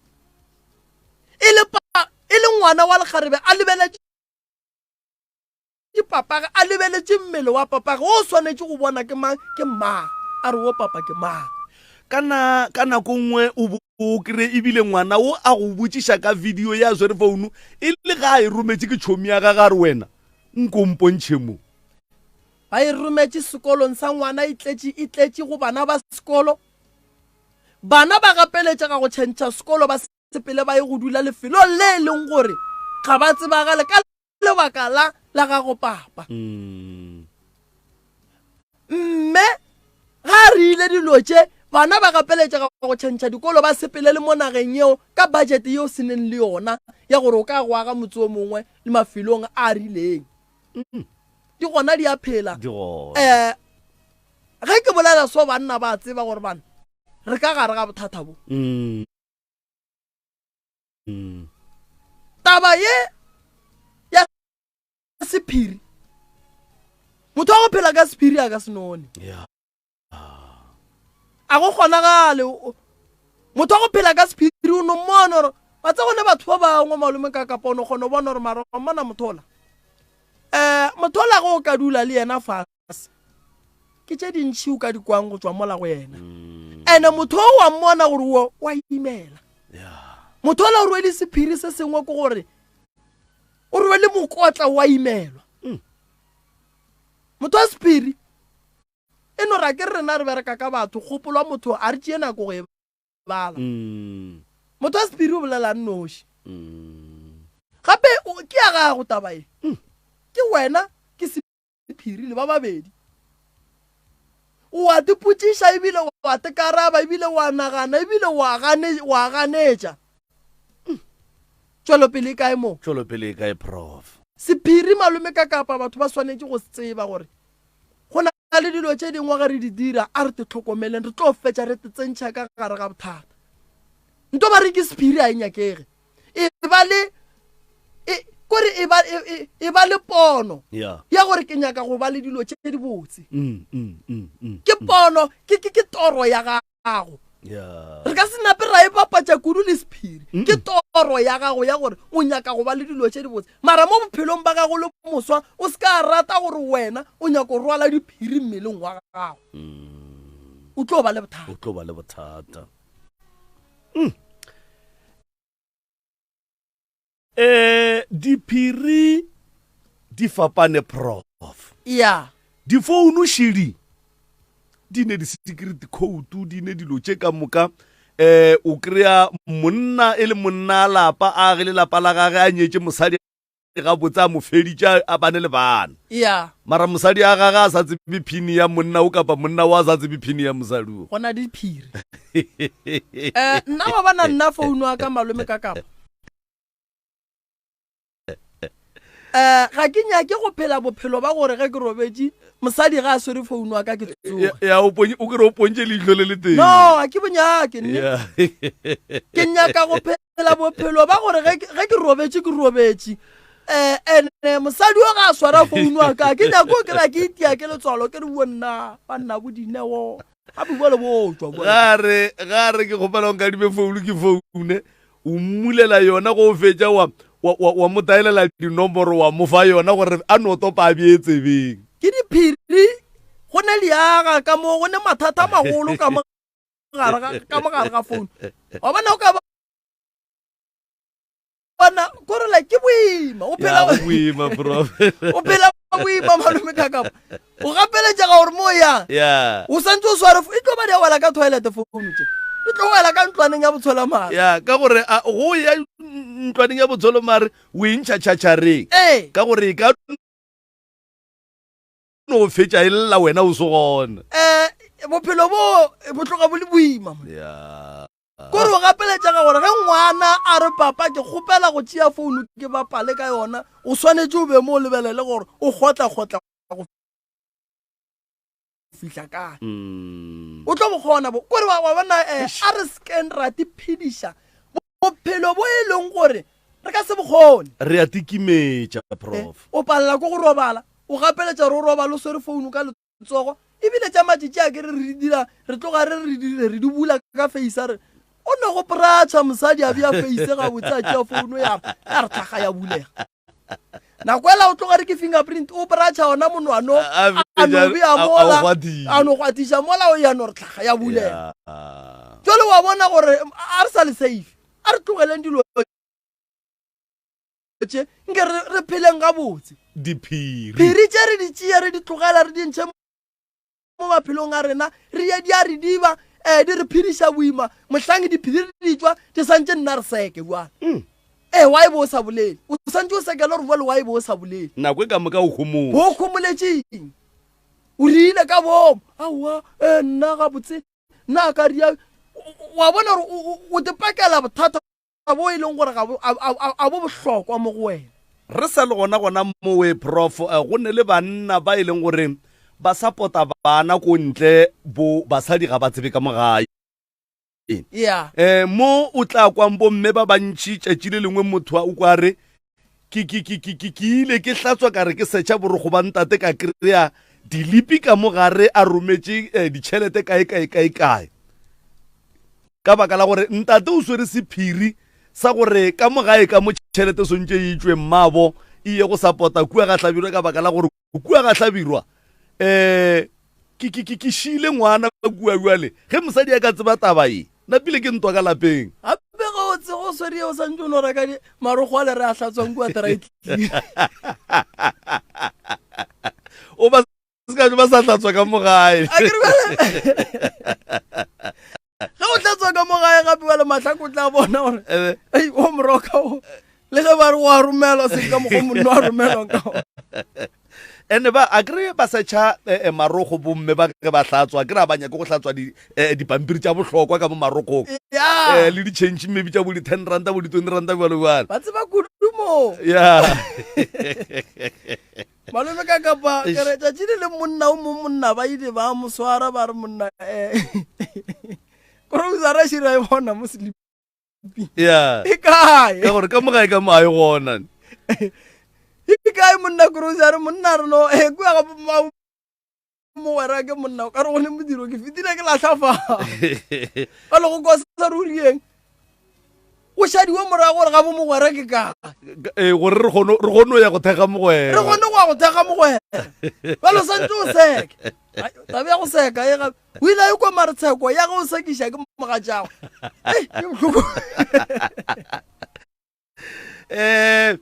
E le pa e le ngwana wa lekgarebe a lebeletše papage a lebeletše mmele wa papage o swanetše go bona ke mang ke mang a re wo papa ke mang. Kana ka nako nngwe o o kry ebile ngwana o a go botšiša ka video ya swere founu e le ga a e rometše ke tšhomi ya gage a re wena nko mpontšhe mo. Ba e rometše sekolong sa ngwana e tletše e tletše go bana ba sekolo. Bana ba gapeletšega go tšhentšha sekolo ba sepele ba ye go dula lefelong le e leng gore ga ba tsebagale ka lebaka la la gago papa. Mm. Mme ga a re ile dilo tše bana ba gapeletšega go tšhentšha dikolo ba sepele le mo nageng yeo ka budget yeo se neng le yona ya gore o ka go aga motse o mongwe le mafelong a a rileng. Mm. Di gona di a phela. Di gona. Eh ge ke bolela so banna ba tseba gore bana re ka gare ga bothata bo. Mm. Mm. Taba ye ya sephiri. Motho wa go phela ka sephiri a ka se none. Yeah. A go kgonagale motho wa go phela ka sephiri o no mmona gore wa tsa gone batho ba bangwe malome ka kapa o no kgona go bona gore mara wa mmona motho ola um motho ola ge o ka dula le yena fase ke tše dintšhi o ka di kwang go tswa mola go yena mm. ene motho o wa mmona gore o wa imela motho ola o rwele sephiri se sengwe ke gore o rwele mokotla wa imelwa mm. motho wa sephiri E no ra ke re rena re bereka ka batho, kgopolo ya motho a re tšee nako go e bala. Mm. Motho wa sephiri o bolela nnoši. Mm. Gape ke ya gago taba e. Mm. Ke wena ke sephiri le ba babedi. O a tipotšiša ebile wa tekaraba ebile wa nagana ebile wa gane wa ganetša. Tšwelopele e kae mo? Tšwelopele e kae prof? Sephiri malome ka kapa batho ba swanetše go se tseba gore Go na le dilo tše dingwe ge re di dira, a re te hlokomeleng, re tlo fetša re te tsentšha ka gare ga bothata. Nto ba re ke sephiri a e nyakege. E ba le e kore e ba e, e, e ba le pono yeah. ya gore ke nyaka go ba le dilo tše di botse. Mm, mm, mm, mm, ke pono ke ke ke toro ya gago. Yeah. Re ka se nape ra e bapatša kudu le sephiri. Ke toro ya gago ya gore o nyaka go ba le dilo tše dibotse. Mara mo bophelong ba gago le moswa o se ka rata gore wena o nyaka go rwala diphiri mmeleng wa gago. Mm. O tlo ba le bothata. O tlo ba le bothata. Eh diphiri di fapane prof. Ya. Difounu šedi di ne di-secret code di ne dilo tše ka moka eh o kry-a monna e le monna a lapa a age le lapa la gage a nyetše mosadi gabotse a mo feditše a bane le bana ya mara mosadi a gage a sa tsebe phini ya monna o kapa monna o a sa tsebe phini ya mosadi o go na diphiri eh nna wa bona nna founu wa ka malome ka kapa. Um ga ke nyake go phela bophelo ba gore ge ke robetše mosadi ga a swere founu wa ka ke tsoge. Ya, o ponye, o kere o pontše leihlo le le tee. No, ga ke bo nyake nne. Ya. Ke nyaka go phela bophelo ba gore ge ke- ge ke robetše ke robetše. Um ene mosadi o ga a swara founu wa ka ke nyako o kry-a ke itia ke letswalo ke re wo nna banna bo dineo gape bjale bo tšwa bjale. Ga re, ga re ke kgopela o nkadime founu ke foune. O mmulela yona go o fetša wa, wa, wa, wa mo taelela dinomoro wa mo fa yona gore a no topa a bee tsebeng. Ke diphiri, go ne leaga ka mo, go ne mathata a magolo ka mo gare ga, ka mo gare ga founu. Wa bona o ka bona kore like ke boima, o phela Ya, go boima, prof. o phela boima malome ka kapa. O gapeletšega gore mo o yang Ya. o santse o sware e tlo ba di a wela ka toilet founu tše di tlo wela ka ntlwaneng ya botsholamare. Ya, ka gore a go ya ntlwaneng ya botsholomare o e ntšha tšhatšhareng. Ee. Ka gore e ka no fetša e lla wena o se gona. Eh, bophelo bo bo tloga bo le boima. Ya. Kore o gapeletšega gore ge ngwana a re papa ke kgopela go tšea founu ke bapale ka yona, o swanetše o be mo o lebelele gore o kgotla-kgotla go fihla kae. Mm. O tlo bo kgona bo. Kore wa bona eh, a re sekeng ra tiphediša bophelo bo e leng gore re ka se bo kgone. Re a tikimetša, Prof. Eh, o palela ke go robala, o gapeletša gore o robale o swere founu ka tsogo ebile tša matšatši a ke re re di dira re tloga re re di re di bula ka face a re o ne go pratšha mosadi a bja face gabotse a tšea founu ya ya re tlhaga ya bulega nako ela o tloga re ke fingerprint o pratšha ona monwano a no bea mola a no gwatiša mola o ya no re tlhaga ya bulega jale wa bona gore a re sa le safe a re tlogeleng dilo tše nke re re pheleng gabotse. Diphiri. Phiri tše re di tšee re di tlogela re di ntšhe mo maphelong a rena re ye di a re diba um di re phediša boima mohlang diphiri di tšwa di santše nna re seke bjale Mm. ee wa e bo o sa bolele o santše o sekela gore bjale wa e bo o sa bolele Nako e ka moka o homotše. bo homoletšeng o rile ka boomo aowa ee nna gabotse nna ka ria wa bona gore o te pakela bothata bo e leng gore ga bo, a, a, a, a bo bohlokwa mo go wena. Re sa le gona gona mowe Prof, eh, go ne le banna ba e leng gore ba sapota bana ko ntle bo basadi ga ba tsebe ka mo gae. Yeah. Eh, mo o tla kwang bomme ba bantši tšatši le lengwe motho a o kwa re ke ke ke ke ke ke ile ke hlatswa ka re ke setšha borokgo ba ntate ka kry-a dilipi ka mo gare a rometše eh, ditšhelete kae kae kae kae ka baka la gore ntate o swere sephiri sa gore ka mo gae ka mo tšhelete swantše e tšwe mmabo e ye go sapota kua ga hlabirwa ka baka la gore kua ga hlabirwa um ke ke ke ke šile ngwana kua bjale ge mosadi a ka tseba taba ye napile ke ntwa ka lapeng gape ge o tse go swere o santse o no reka marokgo a le re a hlatswang kua teraetleng o ba se ka ba sa hlatswa ka mo gae a ke re bjale ge o tla tswa ka mo gae gape bjale mahlako o tla bona gore Eh. ei o moroka o le ge ba re o a romelwa se ka mokgwa monno a romelwang ka ona ene ba a kry ba setšha eh, eh, marogo bomme ba ge ba hlatswa kry a ba nyake go hlatswa eh, dipampiri tša bohlokwa ka mo marogong ya le di-change maybe tša bo di-ten ranta bo di-twenty ranta jalo jalo ba tseba kudu mo ya Malome ka kapa ke re tšatši le le monna o mong monna ba ile ba mo swara ba re monna eh kore o sa ra šira e bona mo sleeping ya e kae ka gore ka mo gae ka mo a e gona e kae monna kore o sa re monna re no eh kua ga mogwera ke monna o ka re go le modiro ke fetile ke lahla fa ka le go kwa sa rurieng o šadiwe morago gore ga bo mogwera ke kae ee gore re kgone re kgone go ya go thekga mogwera re kgone go ya go thekga mogwera bjalo santse o seke tabe ya go seka e gape o ile a ikwa mare tsheko ya ge o sekiša ke mogatšago ke bohloko um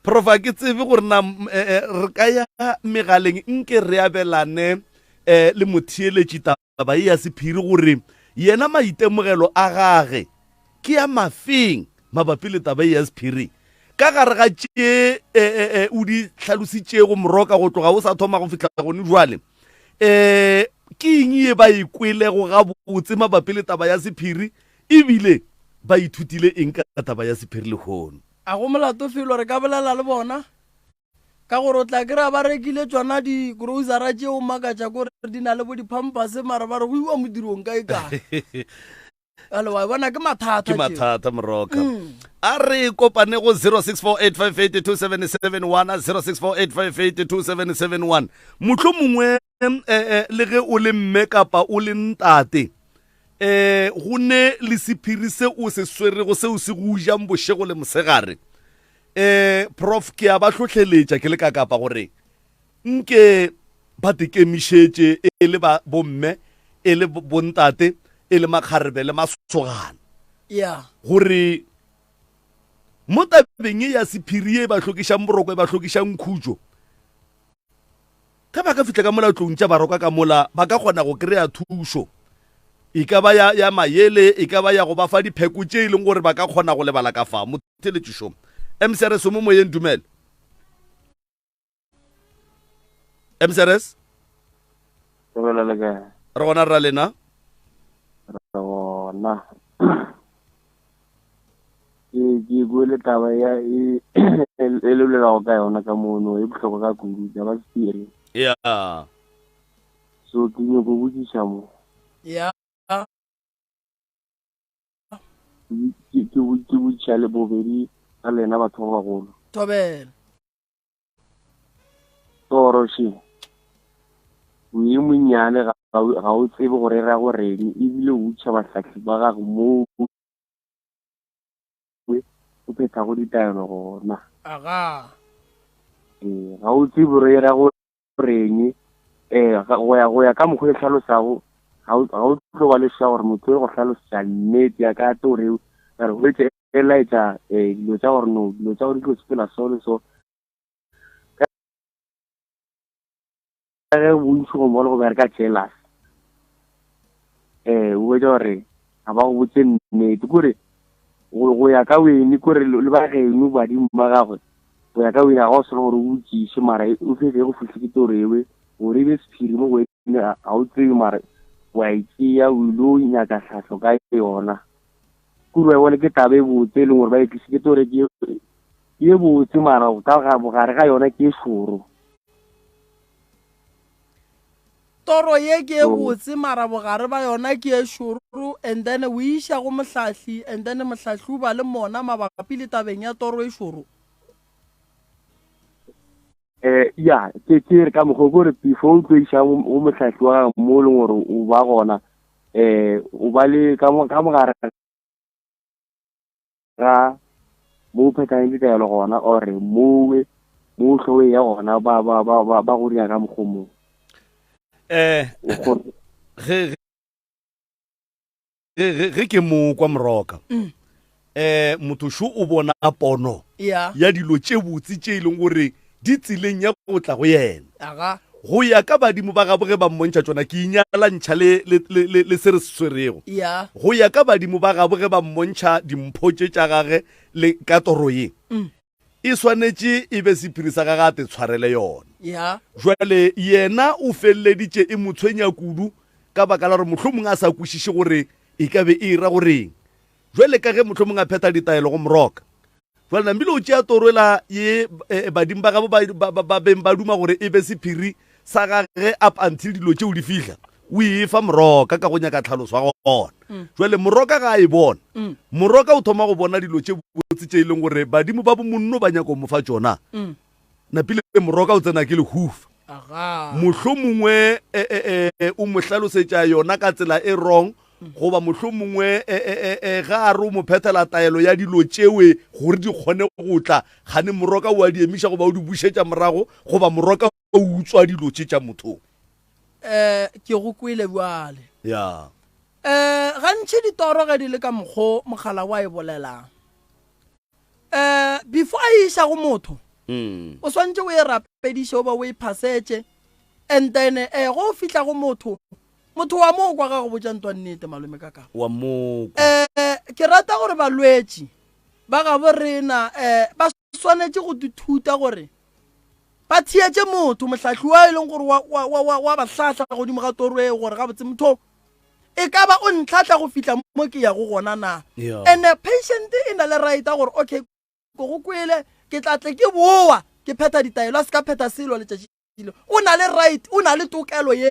prof a ke tsebe gore na eh, eh, re ka ya megaleng nke re abelane um le motheeletši taba ye ya sephiri gore yena maitemogelo a gage ke ya mafeng mabapi le taba ye ya sephiri ka gare ga tše o di hlalositšego moroka go tloga o sa thoma go fihla gone jwale um ke eng ye ba e kwelego gabotse mabapi le taba ya sephiri ebile ba ithutile eng ka taba ya sephiri lehono A go molato felo re ka bolela le bona? Ka gore o tla kry-a ba rekile tšona di-grocery tšeo makatša kore di na le bo di-pampers mara ba re go iwa modirong kae kae. Bjale wa e bona ke mathata Ke tšeo. mathata Moroka. A re kopane go 0648582771 0648582771. Mohlomongwe eh, eh, le ge o le mme kapa o le ntate eh go ne le sephiri se o se swerego seo se go jang bošego le mosegare eh prof ke a ba hlohleletša ke le ka kapa gore nke ba tekemišetše e le ba bomme e le bontate e le makgarebe le masogana ya gore mo tabeng e ya sephiri ye e ba hlokišang boroko e ba hlokišang khutšo Ge ba ka fihla ka mola tlong tša baroka ka mola, ba ka kgona go kry-a thušo. E ka ba ya, ya mayele, e ka ba ya go ba fa dipheko tše e leng gore ba ka kgona go lebala ka fa. Motheeletšišo. MCRS o mo moyeng, dumela. MCRS? Dumela le kae? Re gona rra lena. Re gona. Ke ke kwele taba ya e e le bolelago ka yona ka mono e bohlokwa ka kudu taba sephiri. Ya. So ke nyoko botšiša mo. Ya. Ke ke ke botšiša le bobedi ga lena batho ba bagolo. Thobela. Toro še o ye monnyane ga ga o tsebe gore e ra goreng ebile o utšha bahlahli ba gago moo o phethago ditaelo gona. Aga. Ee, ga o tsebe gore e ra goreng um go ya go ya ka mokgwa e hlalosago ga o ga o tlo ba le sure gore motho o go hlalosetša nnete ya ka toro eo ka re hwetše e laetša um dilo tša gore no dilo tša gore di tlo sepela so le so ka ge bontši go mo le go bereka jealous um o hwetša gore ga ba go botse nnete kore go ya ka wene kore le ba geno badimo ba gagwe go ya ka wene ga o swana gore o botšiše mara o fetse go fihle ke toro ewe gore e be sephiri mo go wene ga o tsebe mara wa e tšea o ile o nyaka tlhahlo ka yona kore wa e bone ke taba e botse e leng gore ba e tlisitse toro ke ye botse mara ka bogare ga yona ke e šoro. Toro ye ke e botse mara bogare ba yona ke e šoro and then o e iša go mohlahli and then mohlahli o ba le mona mabapi le tabeng ya toro e šoro. Eh, ya ke ke re ka mokgwa kore before o tlo iša go mohlahli wa gago mo e leng gore o ba gona um o ba le ka mogare ga mo o phethang ditaelo gona or mowe mo o hlowe ya gona ba ba ba ba ba go dira ka mokgwa mo eh ge ge ge ke mo kwa moroka mm. eh motho sho o bona pono ya dilo tše botse tše e leng gore di tseleng ya go tla go yena go ya ka badimo ba gabo ge ba mmontšha tšona ke inyalantšha le, le, le, le, le se re se swerego yeah. go ya ka badimo ba gabo ge ba mmontšha dimpho tše tša gage le ka toro ye mm. e swanetše e be sephiri sa gage a te tshwarele yona yeah. jwale yena o feleleditše e mo tshwenya kudu ka baka la gore mohlomongwe a sa kwešiše gore e ka be e ra goreng jwale ka ge mohlomongwe a phetha ditaelo go moroka Jwale namile o tšea toro ela ye eh, badimo ba gabo ba beng ba duma gore e be sephiri sa gage up until dilo tšeo di fihla o e fa moroka ka go nyaka tlhaloso ya gona mm. jwale moroka ga a e bona mm. moroka o thoma go bona dilo tše botse tše e leng gore badimo ba bomonno ba nyaka go mo fa tšona mm. napile moroka o tsena ke lehufa mohlomongwe eh, eh, eh, o mo hlalosetša yona ka tsela e wrong goba mohlomongwe ga a re o mo phethela taelo ya dilo tšewe gore di kgone go tla gane moroka o a di emiša goba o di bušetša morago goba moroka o utswa dilo tše tša motho um ke go kwele bjale ya um gantši ditoro ge di le ka mokgo mogala wa e bolelang um before a e iša go motho mm. o swantše o e rapediše o ba o e phasetše and then um go o fihla go motho motho wa mo kwa ga go botša ntwa nnete malome ka ka wa mo um ke rata gore balwetši ba gabo rena um ba swanetše go dithuta gore ba theetše motho mohlahli wa e leng gore wa ba hlahla godimo ga toro eo gore gabotse motho e ka ba o ntlhatla go fihla mo ke yago gona na yeah. and patient e na le right gore okay ko go kwele ke tla tle ke boa Ke phetha ditaelo, a se ka phetha selo letšatši le. O na le right, o na le tokelo yeo.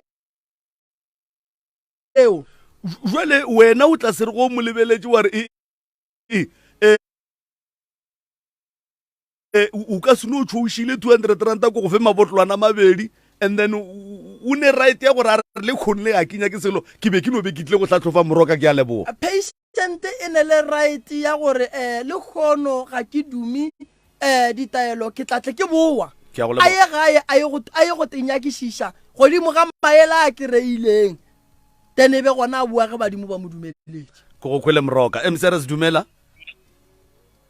Jwale wena o tla se re go mo lebeletše wa re e e e e o ka se no tšhoušile 200 ranta ko go fe mabotlolwana a mabedi and then o ne right ya gore a re le kgonle ga ke nyake selo ke be ke no be ke tlile go hlahlofa moroka ke a leboga. Patient e ne le right ya gore eh lekgono ga ke dume eh ditaelo ke tla tle ke bowa. Ke a go A leboga. ye gae a ye go a ye go tenyakišiša godimo ga maele a ke reileng. Then e be gona a boa ge badimo ba mo dumeletše. Ke go kwele moroka. MCRS dumela.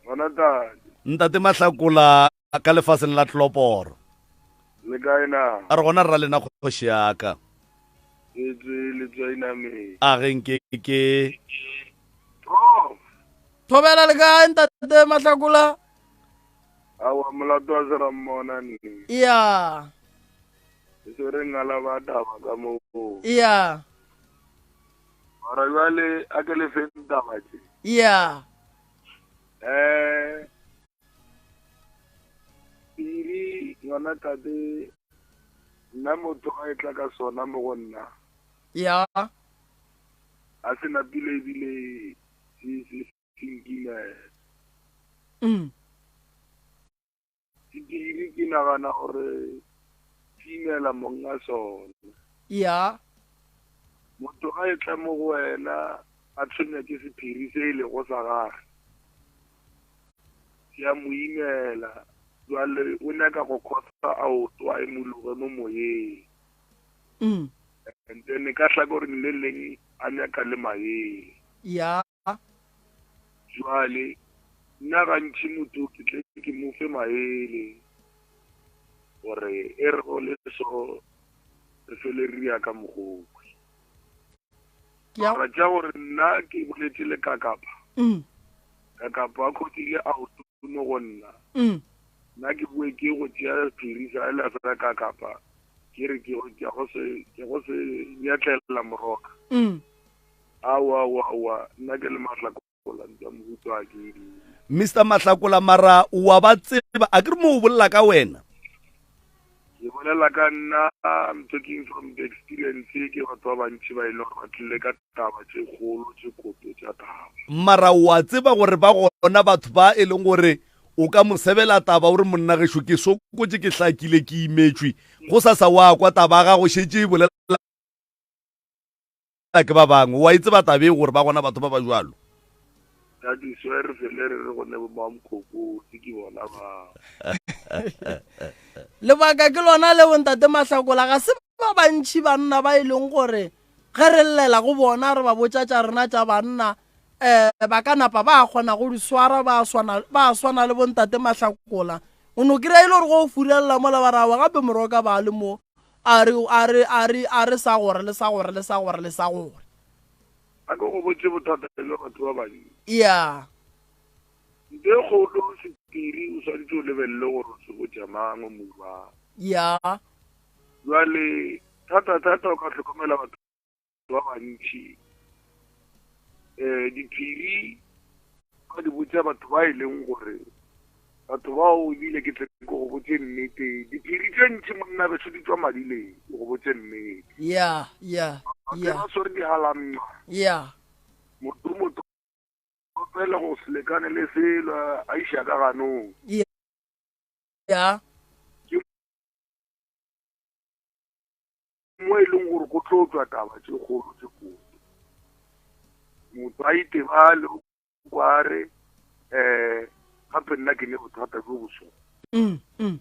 Gona tate. Ntate Mahlakola ka lefaseng la tloporo. Le kae na? A re gona rra lena kgoši ya ka. E tswe le tswa inameng. A ge nke ke. Prof. Thobela le kae ntate Mahlakola? Awa molato wa se ra mmona nne. Ya. E se re ngala ba taba ka mo. Ya. Mara jwale a ke le feng taba tše. Ya. Eh Piri ngwana tate nna motho a etla ka sona mo go nna. Ya. A se napile ebile se se se nkimela. Sephiri ke nagana gore se imela monga sona. Ya. Motho ga etla mo go wena a tshwenywa ke sephiri se e lego sa gage, se a mo imela. Jwale o nyaka go khosa aoto a imologe mo moyeng. And then ka hlakoreng le leng a nyaka le maele. Ya. Jwale, nna gantši motho ke tle ke mo fe maele gore e re go le so re fele re ya ka mokgokwe. Mara tša gore nna ke boletše le Kakapa, Kakapa a khotile a o mo go nna. Nna ke boe ke go tšea sephiri sa ela sa Kakapa ke re ke go se ke go se nyatlela moroka. Aowa, aowa, aowa, nna ke le Mahlakola, ntwa mohuta wa ke e dire. Mister Mahlakola, mara o a ba tseba, a ke re mo o bolela ka wena? Ke bolela ka nna, I'm talking from the experience, ke batho ba bantši ba e leng gore ba tlile ka taba tše kgolo, tše koto tša taba. Mara o a tseba gore ba gona batho ba e leng gore o ka mo sebela taba o re monna gešo ke sokotše, ke hlakile, ke imetšwe, gosasa wa kwa taba ya gago šetše e bolela ke ba bangwe. Wa e tseba taba e gore ba gona batho ba ba jwalo? That is why re fele re re go ne bo mamkhokotsi ke bona ba. Lebaka ke lona leo ntate Mahlakola, ga se ba bantši banna ba e leng gore ge re llela go bona re ba botša tša rena tša banna um ba ka napa ba kgona go di swara ba swana ba swana le bontate Mahlakola. O no kry-a e le gore go o furelela mola ba re aowa gape moroka ba le mo A re, a re, a re, a re sa gore, le sa gore, le sa gore, le sa gore. A ke go botše bothata bja batho ba bantši. Ya. Ntho e kgolo, sephiri, o swanetše o lebelele gore o se botša mang, o mo jwang. Ya. Bjale, thata-thata o ka hlokomela batho ba bantši um diphiri ba di botša batho ba e leng gore batho bao ebile ke tle ke go botše nnete diphiri tše ntši monna beso di tswa madileng ke go botše nnete ya ya ya ba swere dihalamma ya motho motho fela go se lekane le selo a iša ka ganong ya ke Mo e leng gore go tlo tšwa taba tše kgolo tše kotsi. Motho a itebale o kware um gape nna ke ne bothata bjo bo so. Mm, mm.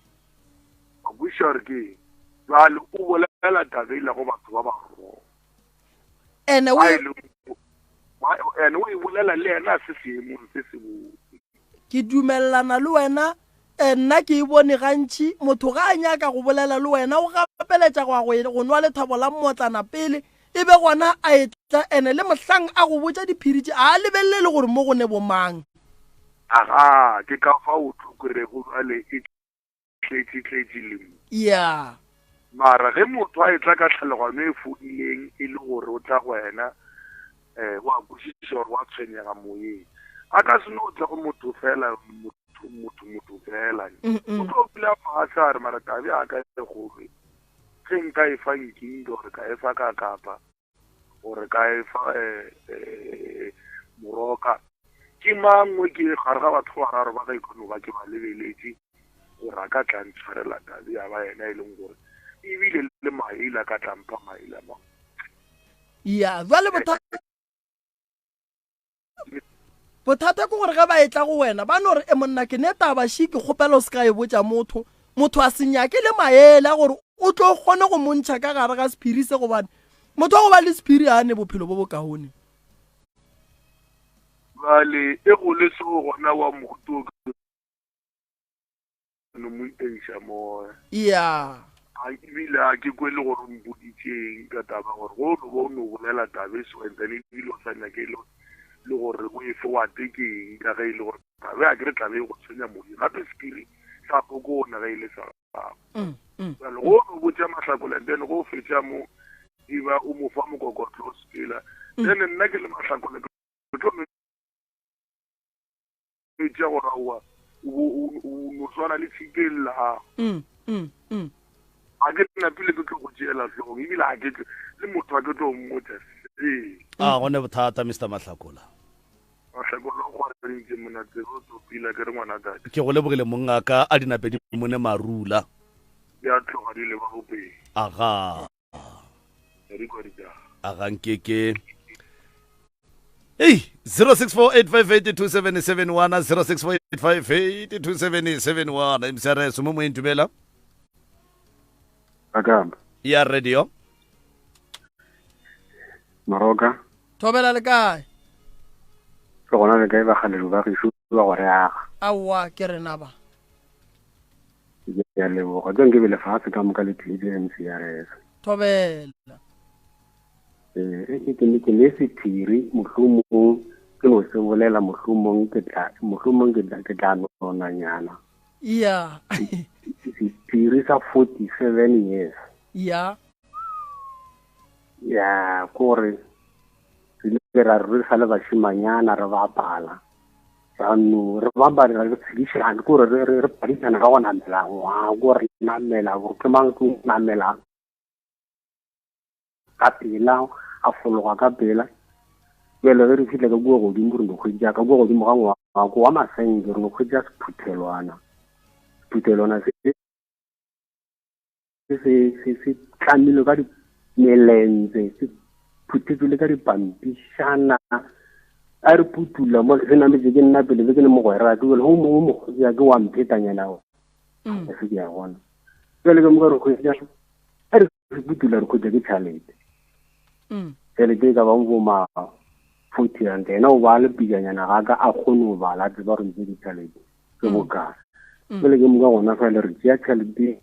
Wa kwešiša gore ke eng? Jwale o bolela taba ela go batho ba ba wrong. Ene o Ba e leng ene o e bolela le yena a se seemong se se botse. Ke dumelelana le wena Eh, nna ke e bone gantši, motho ga a nyaka go bolela le wena o gapeletša go ya go, e, go nwa lethabo la mmotlana pele, e be gona a etla, ene le mohlang a go botša diphiri tše, a a lebelele le gore mo go ne bomang. Aga, ke ka fao o tlo kwerego bjale e tletše-tletše le mo. Ya. Mara ge motho a etla ka tlhaloganyo e fodileng e le gore o tla go wena, um wa kwešiša gore wa tshwenyega moyeng, a ka se no tla go motho fela, motho, motho, motho fela. O tlo pula fase a re mara tabe a ka e kgolo ge nka e fa nkinki gore ka e fa ka kapa gore ka e fa um moroka ke mangwe ke gare ga batho ba bararo ba ka ikgone ba ke ba lebeletše gore a ka tla ntshwarela tabe ya ba yena e leng gore ebile le maele a ka tla mpha maele a mangwe. Ya jwale bothata Bothata ke gore ge ba etla go wena ba no re, E monna, ke ne taba še, ke kgopela o se ka e botša motho. Motho a se nyake le maele a gore o tlo kgone go mo ntšha ka gare ga sephiri se gobane motho wa go ba le sephiri ga a ne bophelo bo bokaone. Bjale e go le seo gona wa mohuta o ke no mo iteiša moya. Ya. A ebile a ke kwele gore o mpoditšeng ka taba gore go no ba o no bolela taba e so and then ebile o sa nyake le le gore o e fe wa te ke eng ka ge e le gore taba a ke re tlabe e go tshwenya moyeng gape sephiri sa pokona ge e le sa gago. Mm, mm. Jale go no botša Mahlakola and then go fetša mo e ba o mo fa mokokotlo o sepela then nna ke le Mahlakola ke tlo no tša gore aowa o no swana le tshipe e llago. Mm, mm, mm. Ga ke napile ke tlo go tšeela hlogong ebile ga ke tlo le motho ga ke tlo mmotša selo. A go ne bothata Mister Mahlakola. Mahlakola o kgwarentše mona tsebe o tlo pila ke re ngwana tate. Ke go lebogile mongaka a dinape di mone marula. Di a tloga di leba bopeng. Aga. Re kwa ditaba. A ga nke ke Hey, 0648582771 0648582771 MCRS mo moeng dumela. Akamba. Ya radio. Moroka. Thobela le kae? Ke gona le kae bagalelo ba gešo ba go re aga. Aowa ke rena ba. Ke a leboga. Tse nke be lefatshe ka moka le tlile MCRS. Thobela. Eh, ke ne ke ne sephiri mohlomong ke no se bolela mohlomong ke tla mohlomong ke tla ke tla nonanyana. Yeah. Sephiri sa 47 years. Yeah. Ya kore re ile ra re sa le bašimanyana re bapala ra no re bapala re tshedišana kore re re phadišana ka go namela ngwako re namela gore ke mang ke namela ka pela a fologa ka pela bjale ge re fihla ka kua godimo re no hwetša ka kua godimo ga ngwako wa masenke re no hwetša sephuthelwana sephuthelwana se se se se tlamilwe ka melentse se phuthetšwe le ka dipampišana a re putula mo se nametse ke nna pele be ke le mogwera ke bjale o mongwe mokgotsi ya ke wa mphetanyana o mm. se ke ya gona jale ke moka re kgwetsa a re putula re kgwetsa ke tšhalete mm. tšhelete e ka bang bo ma 40 rand ena o ba le pijanyana ga ka a kgone go bala a tseba gore ntse ke tšhalete ke mm. bokae jale ke moka gona fale re tšea tšhelete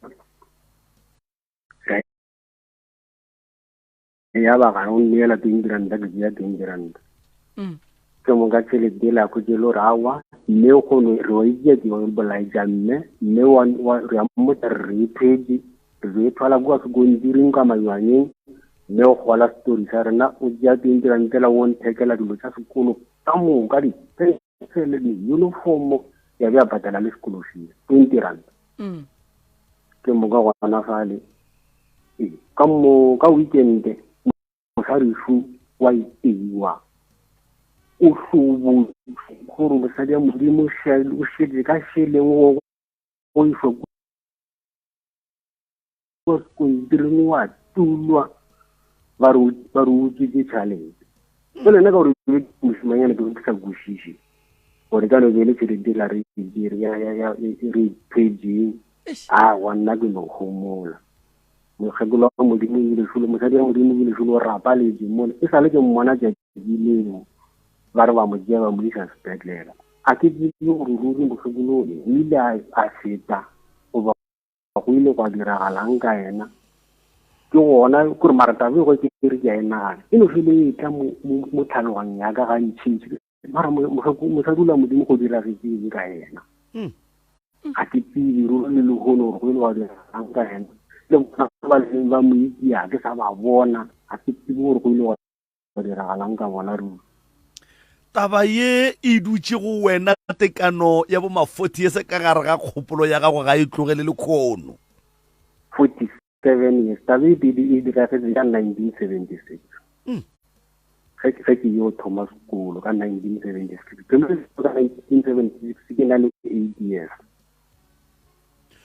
ya ba gana o nneela 20 ranta ke tšea 20 ranta mm. ke moka tšhelete e la khwetše le gore awa mme o kgone re wa itšea ke bolaetša mme mme re a mmotsa re re ethwetse re e thwala kua sekontiring ka maywanyeng mme o gola setori sa rena o tšea 20 ranta la o nthekela dilo tša sekolo ka moka dipensele di-uniformo ya be a patela le sekolo fee 20 ranta mm. ke moka gona fale ee, ka mo ka weekend mosadišu wa iteiwa o hlobotse gore mosadi ya modimo o šetse ka šeleng go išwa kwa sekontiring wa tulwa ba re o utswitse tšhalete jale nna ka gore mošimanyana ke ke sa kwešiše gore ka no be le tšhelete la re re ipheding a wa nna ke no homola mokgekolo wa modimo ebile šolo mosadi wa modimo ebile šolo o rapaletse mole e sale ke mmona tšatši leo ba re ba mo tšea ba mo isa sepetlela a ke tsebe gore ruri mokgekolo o ile a feta goba go ile gwa diragalang ka yena ke gona kore mara taba e go ke re ke a e nagana e no fele e tla mo tlhaloganyong ya ka gantšintši mara mosadi ola modimo go diragetseng ka yena hmm. ga ke tsebe ruri le lehono gore go ile gwa diragalang ka yena le bona ba leng ba mo itse ga ke sa ba bona ga ke tsebe gore go ile gwa diragalang ka bona ruri. Taba ye e dutše go wena tekano ya bo ma 40 years ka gare ga kgopolo ya gago ga e tlogele lekhono. 47 years taba e pele e diragetse ka 1976 mm. ge ge ke yo thoma sekolo ka 1976 ke ka 1976 ke na le 8 years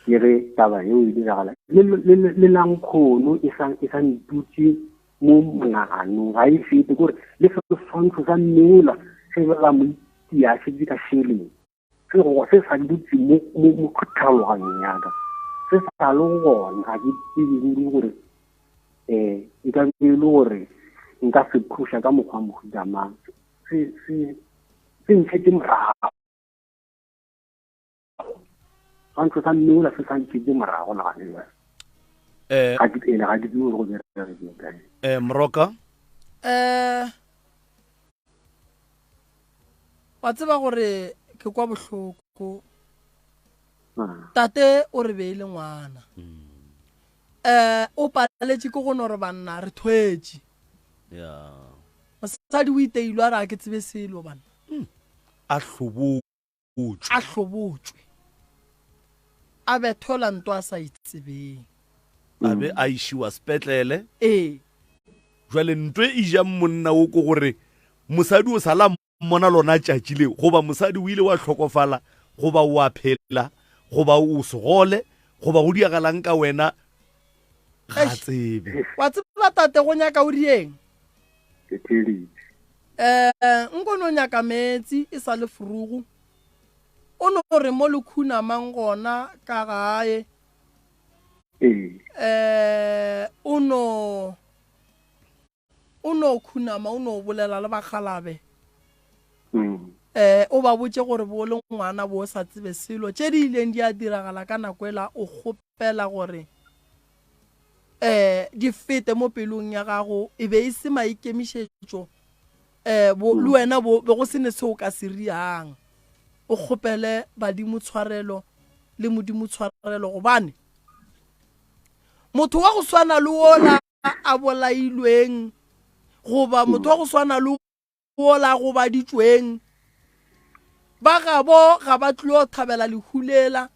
ke re taba eo e diragala le lankgono e sa e sa ntutse mo monaganong ga e fete kore le seswantšho sa mmeola ge ba mo itia šetse ka šeleng se go se sa dutse mo mo mo tlhaloganyong ya ka se sa le gona ga ke tsebe ruri gore um e ka be e le gore nka se thuša ka mokgwa mohuta mang se se se ntšhetse morago swantšho sa mmeola se sa ntšhetse morago le gane jale eh. ga ke ene ga ke tsebe gore go beregile kae eh moroka eh wa tseba gore ke kwa bohloko ah. tate o re beile ngwana um o paletše ke go no re banna re thwetše mosadi o iteilwe a re a ke tsebe selo banna hmm. a hlobotšwe a hlobotšwe a bethola nto a sa itsebeng a be a išiwa sepetlele ee Jwale nto e jang monna wo ko gore mosadi o sa la mmona lona tšatši leo, goba mosadi o ile wa hlokofala, goba o a phela, goba o segole, goba go diagalang ka wena, ga a tsebe. Wa tseba tate go nyaka o rieng? Ke theeditše. Eh, nko no nyaka meetsi e sa le frugu. O no re mo le khunamang gona ka gae. Ee. Eh, o no o no khunama o no bolela le bakgalabe. Mm. Eh, o ba botše gore bo le ngwana bo sa tsebe selo tše di ileng di a diragala ka nako ela o kgopela gore eh di fete mo pelong ya gago e be e se maikemišetšo eh bo le wena bo be go se ne se o ka se riang o kgopele badimo tshwarelo le modimo tshwarelo gobane motho wa go swana le wola a bolailweng goba motho wa go swana le wola a gobaditšweng ba gabo ga ba tlilo thabela lehu lela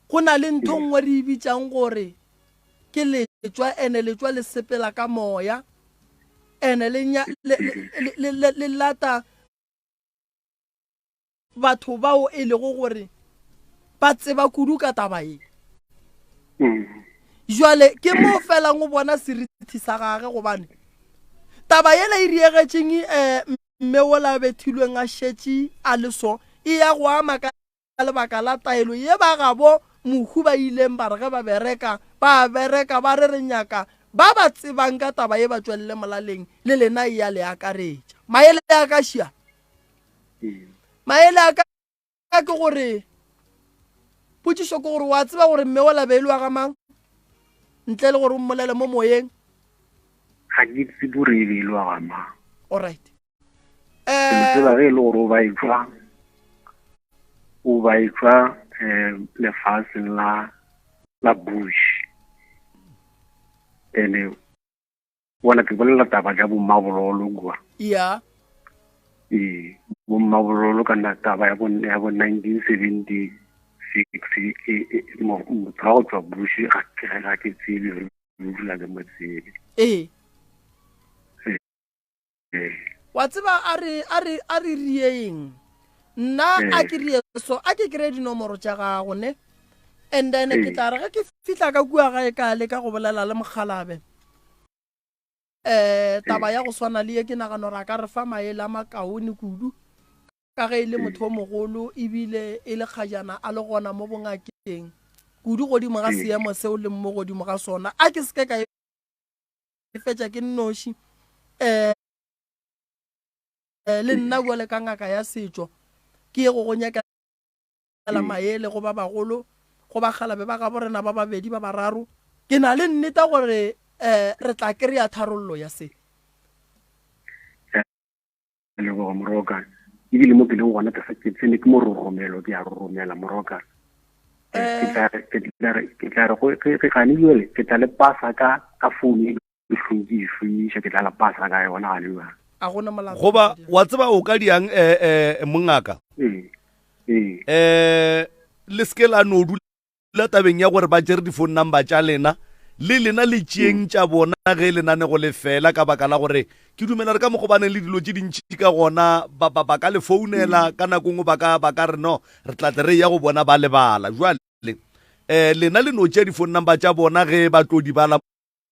go na le ntho nngwe re e bitsang gore ke letšwa ene letšwa le sepela ka moya ene le lata batho bao e lego gore ba tseba kudu ka taba ye jwale ke mo felang o bona seriti sa gage gobane taba yela e riegetšeng um mme wola bethilweng a šetše a le so e ya go ama ka lebaka la taelo ye ba gabo mohu ba ileng ba re ge ba bereka ba bereka ba re re nyaka ba ba tsebang ka taba ye ba tšwelele molaleng le lena e ya le akaretša maele a ka šia Maele a ka ke gore potšišo ke gore wa tseba gore mme wa labeile wa ga mang ntle le gore o mmolele mo moyeng ga ke tsebe gore e be e le wa ga mang alright ke mo tseba ge e le gore o ba etšwa o ba etšwa um lefaseng la la bush ene Bona ke bolela taba ja bommabololo kua. Ya. Ee, bommabololo ka na taba ya bo ya bo 1976 e e motho wa go tswa buši ga ke ga ke tsebe re dula ke mo tsebe. Ee. Ee. Wa tseba a re a re a re rieng nna a ke rie so a ke kry dinomoro tša gago ne and then ke tla re ge ke fihla ka kua gae ka leka go bolela le mokgalabe um taba ya go swana le ye ke nagana gore a ka re fa maele a makaone kudu ka ge e le motho o mogolo ebile e le kgajana a le gona mo bongakeng kudu godimo ga seemo seo leng mo godimo ga sona a ke seke ka e fetša ke nnoši um le nna bjale ka ngaka ya setšo ke ye go go nyakela maele go ba bagolo go bakgalabe ba gabo rena ba babedi ba bararo ke na le nneta gore um re tla kry-a tharollo ya se leboga moroka ebile mo ke leng gona ke tsene ke mo roromelo ke a roromela moroka ke tla re ge gane jale ke tla le pasa ka ka founu e ke e šomiša ke tla la pasa ka yona gane jale. A gona molato. Goba wa tseba o ka diang eh eh mongaka? Ee. Ee. Eh le seke la no dula tabeng ya gore ba tšere di-phone number tša lena le lena le tšeeng tša bona ge lenanego le fela ka baka la gore ke dumela re ka mokgo ba neng le dilo tše dintši ka gona ba, ba, ba ka le founela ka nako nngwe ba ka ba ka re no re tla tle re ya go bona ba lebala jwale eh lena le no tšea di-phone number tša bona ge ba tlo di bala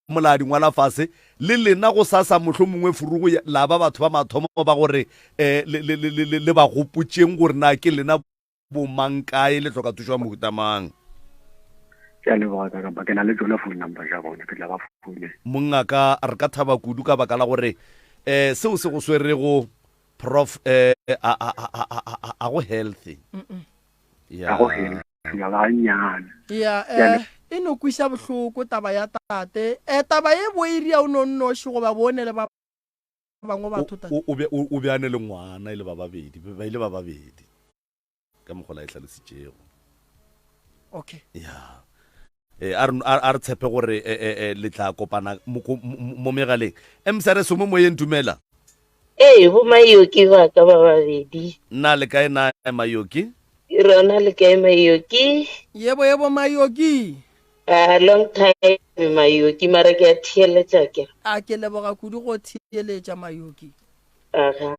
mola di ngwala fase le lena go sasa mohlomongwe furugo la ba batho ba mathomo ba gore eh le, le, le, le, le ba gopotšeng gore na ke lena bomang kae le hloka thušo ya mohuta mang. Ke a leboga ka kapa ke na le tšona phone number tša bona ke tla ba founela. Mongaka re ka thaba kudu ka baka la gore eh seo se go swerego prof eh a a a a a a go healthy. Ya. A go healthy ya ba nyana. Ya eh e no kwiša bohloko taba ya tate. Eh taba ye bo e ria o no nnoši goba bo ne le ba bangwe batho tate. O be o be a ne le ngwana e le ba babedi ba ile ba babedi ka mokgwa la e hlalositšego. Okay. Ya. Eh, a re a re tshepe gore eh, eh, eh, le tla kopana mo mo megaleng. MSRS mo moyeng dumela. Ee, bo Mayoki ba ka ba babedi. Nna le kae na Mayoki? Rona le kae Mayoki? Yebo yebo Mayoki. A long time Mayoki mara ke a theeletša ke. A ke leboga kudu go theeletša Mayoki. Aga.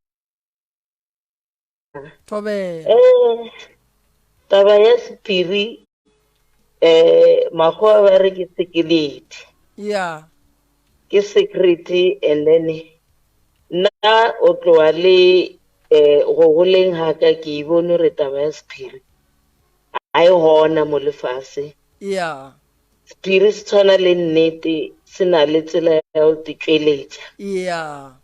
Thobela. Eh, taba ya sephiri eh makgowa ba re ke sekeledi. Yeah. Ke secret and then nna o tloa le eh go goleng ga ka ke e bone gore taba ya sephiri a e gona mo lefase. Yeah. Sephiri se tshwana le nnete se na le tsela ya go tšweletša. Yeah.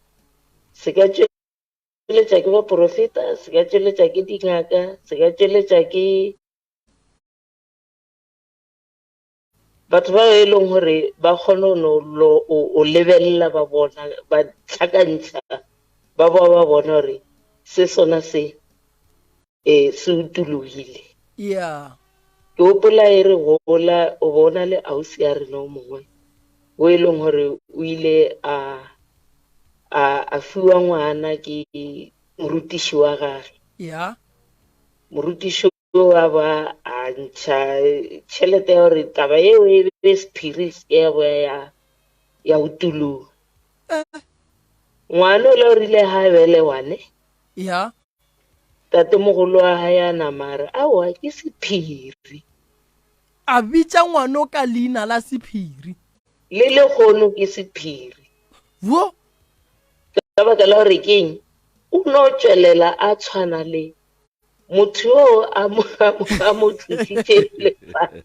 Se ka tšweletša ke baprofeta, se ka tšweletša ke dingaka, se ka tšweletša ke batho ba e leng gore ba kgone go o lebelela ba bona ba tlhakantšha ba boa ba bona gore se sona se um se utologile. Yeah. Ke gopola e re gola o bona le ausi ya rena o mongwe o e leng gore o ile a a a fiwa ngwana ke morutiši wa gage. Yeah. Morutiši o a ba a ntšha tšhelete ya gore taba eo e be sephiri se ke ya boya ya ya utologa. Ngwana o le o rile ha belewane. Yeah. Tatemogolo wa hae a nama a re, Aowa, ke sephiri. A bitša ngwano ka leina la sephiri. Le lehono ke sephiri. Wo! Ka baka la gore keng? O no tšwelela a tshwana le motho yoo a mo, a mo, a mo tlisitše lefase.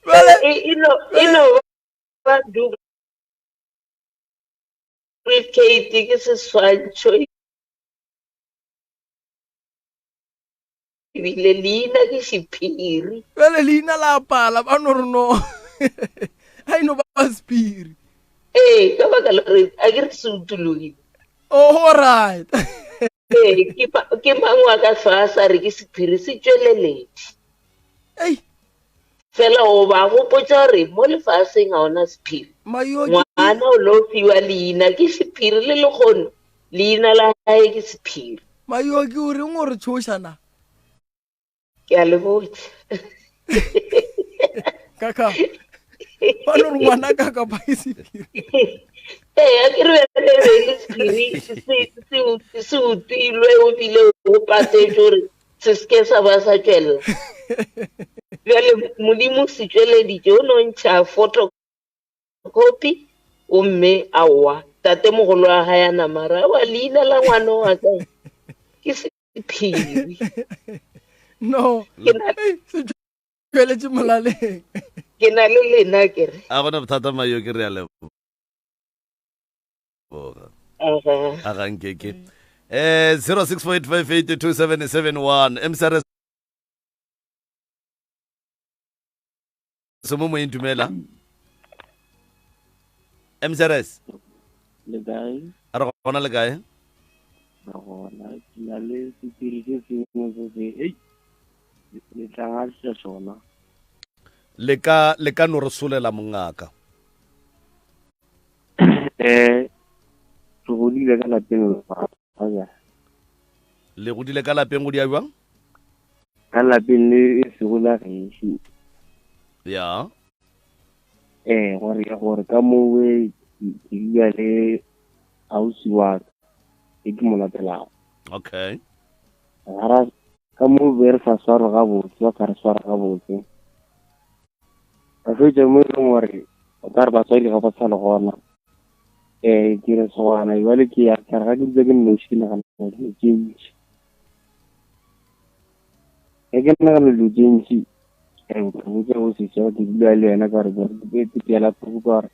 Bjale, E, e no, e no ba duplicate ke seswantšho ebile leina ke sephiri. Bjale leina la pala ba no re no a ino ba sephiri. Ee, ka baka la gore a ke re se utologile. Oh, right. Ee, ke mang wa ka hlwa a sa re ke sephiri se tšweleletše. Ei. Fela o ba gopotša gore mo lefaseng ga ona sephiri. Ngwana o lo fiwa leina ke sephiri le lekgono leina la gae ke sephiri. Mayoki o reng o re tshoša na? Ke a le botša. Kaka. Ba no re ngwana kaka ba ke sephiri. Ee, a ke re bjale e be e le sephiri se utilwe o bile o patetše gore se se ke sa ba sa tšwelela. Bjale Modimo se tšweleditše o no ntšha photocopy gomme aowa tatemogolo wa gae a namara aowa leina la ngwana wa ka ke sephiri. No. Se tšweletše molaleng. Ke na le lena ke re. A gona bothata Mayo ke re a leboga. A ga nkeke. Eh 0648582771 MCRS se mo moyeng dumela. MCRS. Le kae? A re gona le kae? Re gona ke na le sephiri se sengwe se se ei le tla sona. Le ka, le ka no re solela mongaka. Eh, re godile ka lapeng la Le godile ka lapeng go dia bjang? Ka lapeng le e sego la gešo. Ya. Eh, gore gore ka mowe ke dula le ausi wa ka e ke mo latelago. Okay. Gara ka mo be re sa swarwe gabotse, ba sa re swara gabotse. Ka fetša mo e leng gore o ka re batswadi ga ba sa le gona. Um ke re sogana jale ke ya ka re ga ke dula ke nnoši ke nagana dilo tše ntši. Ge ke nagana dilo tše ntši ka botša go sesi ke dula le yena ka re ke tseela thoko ka gore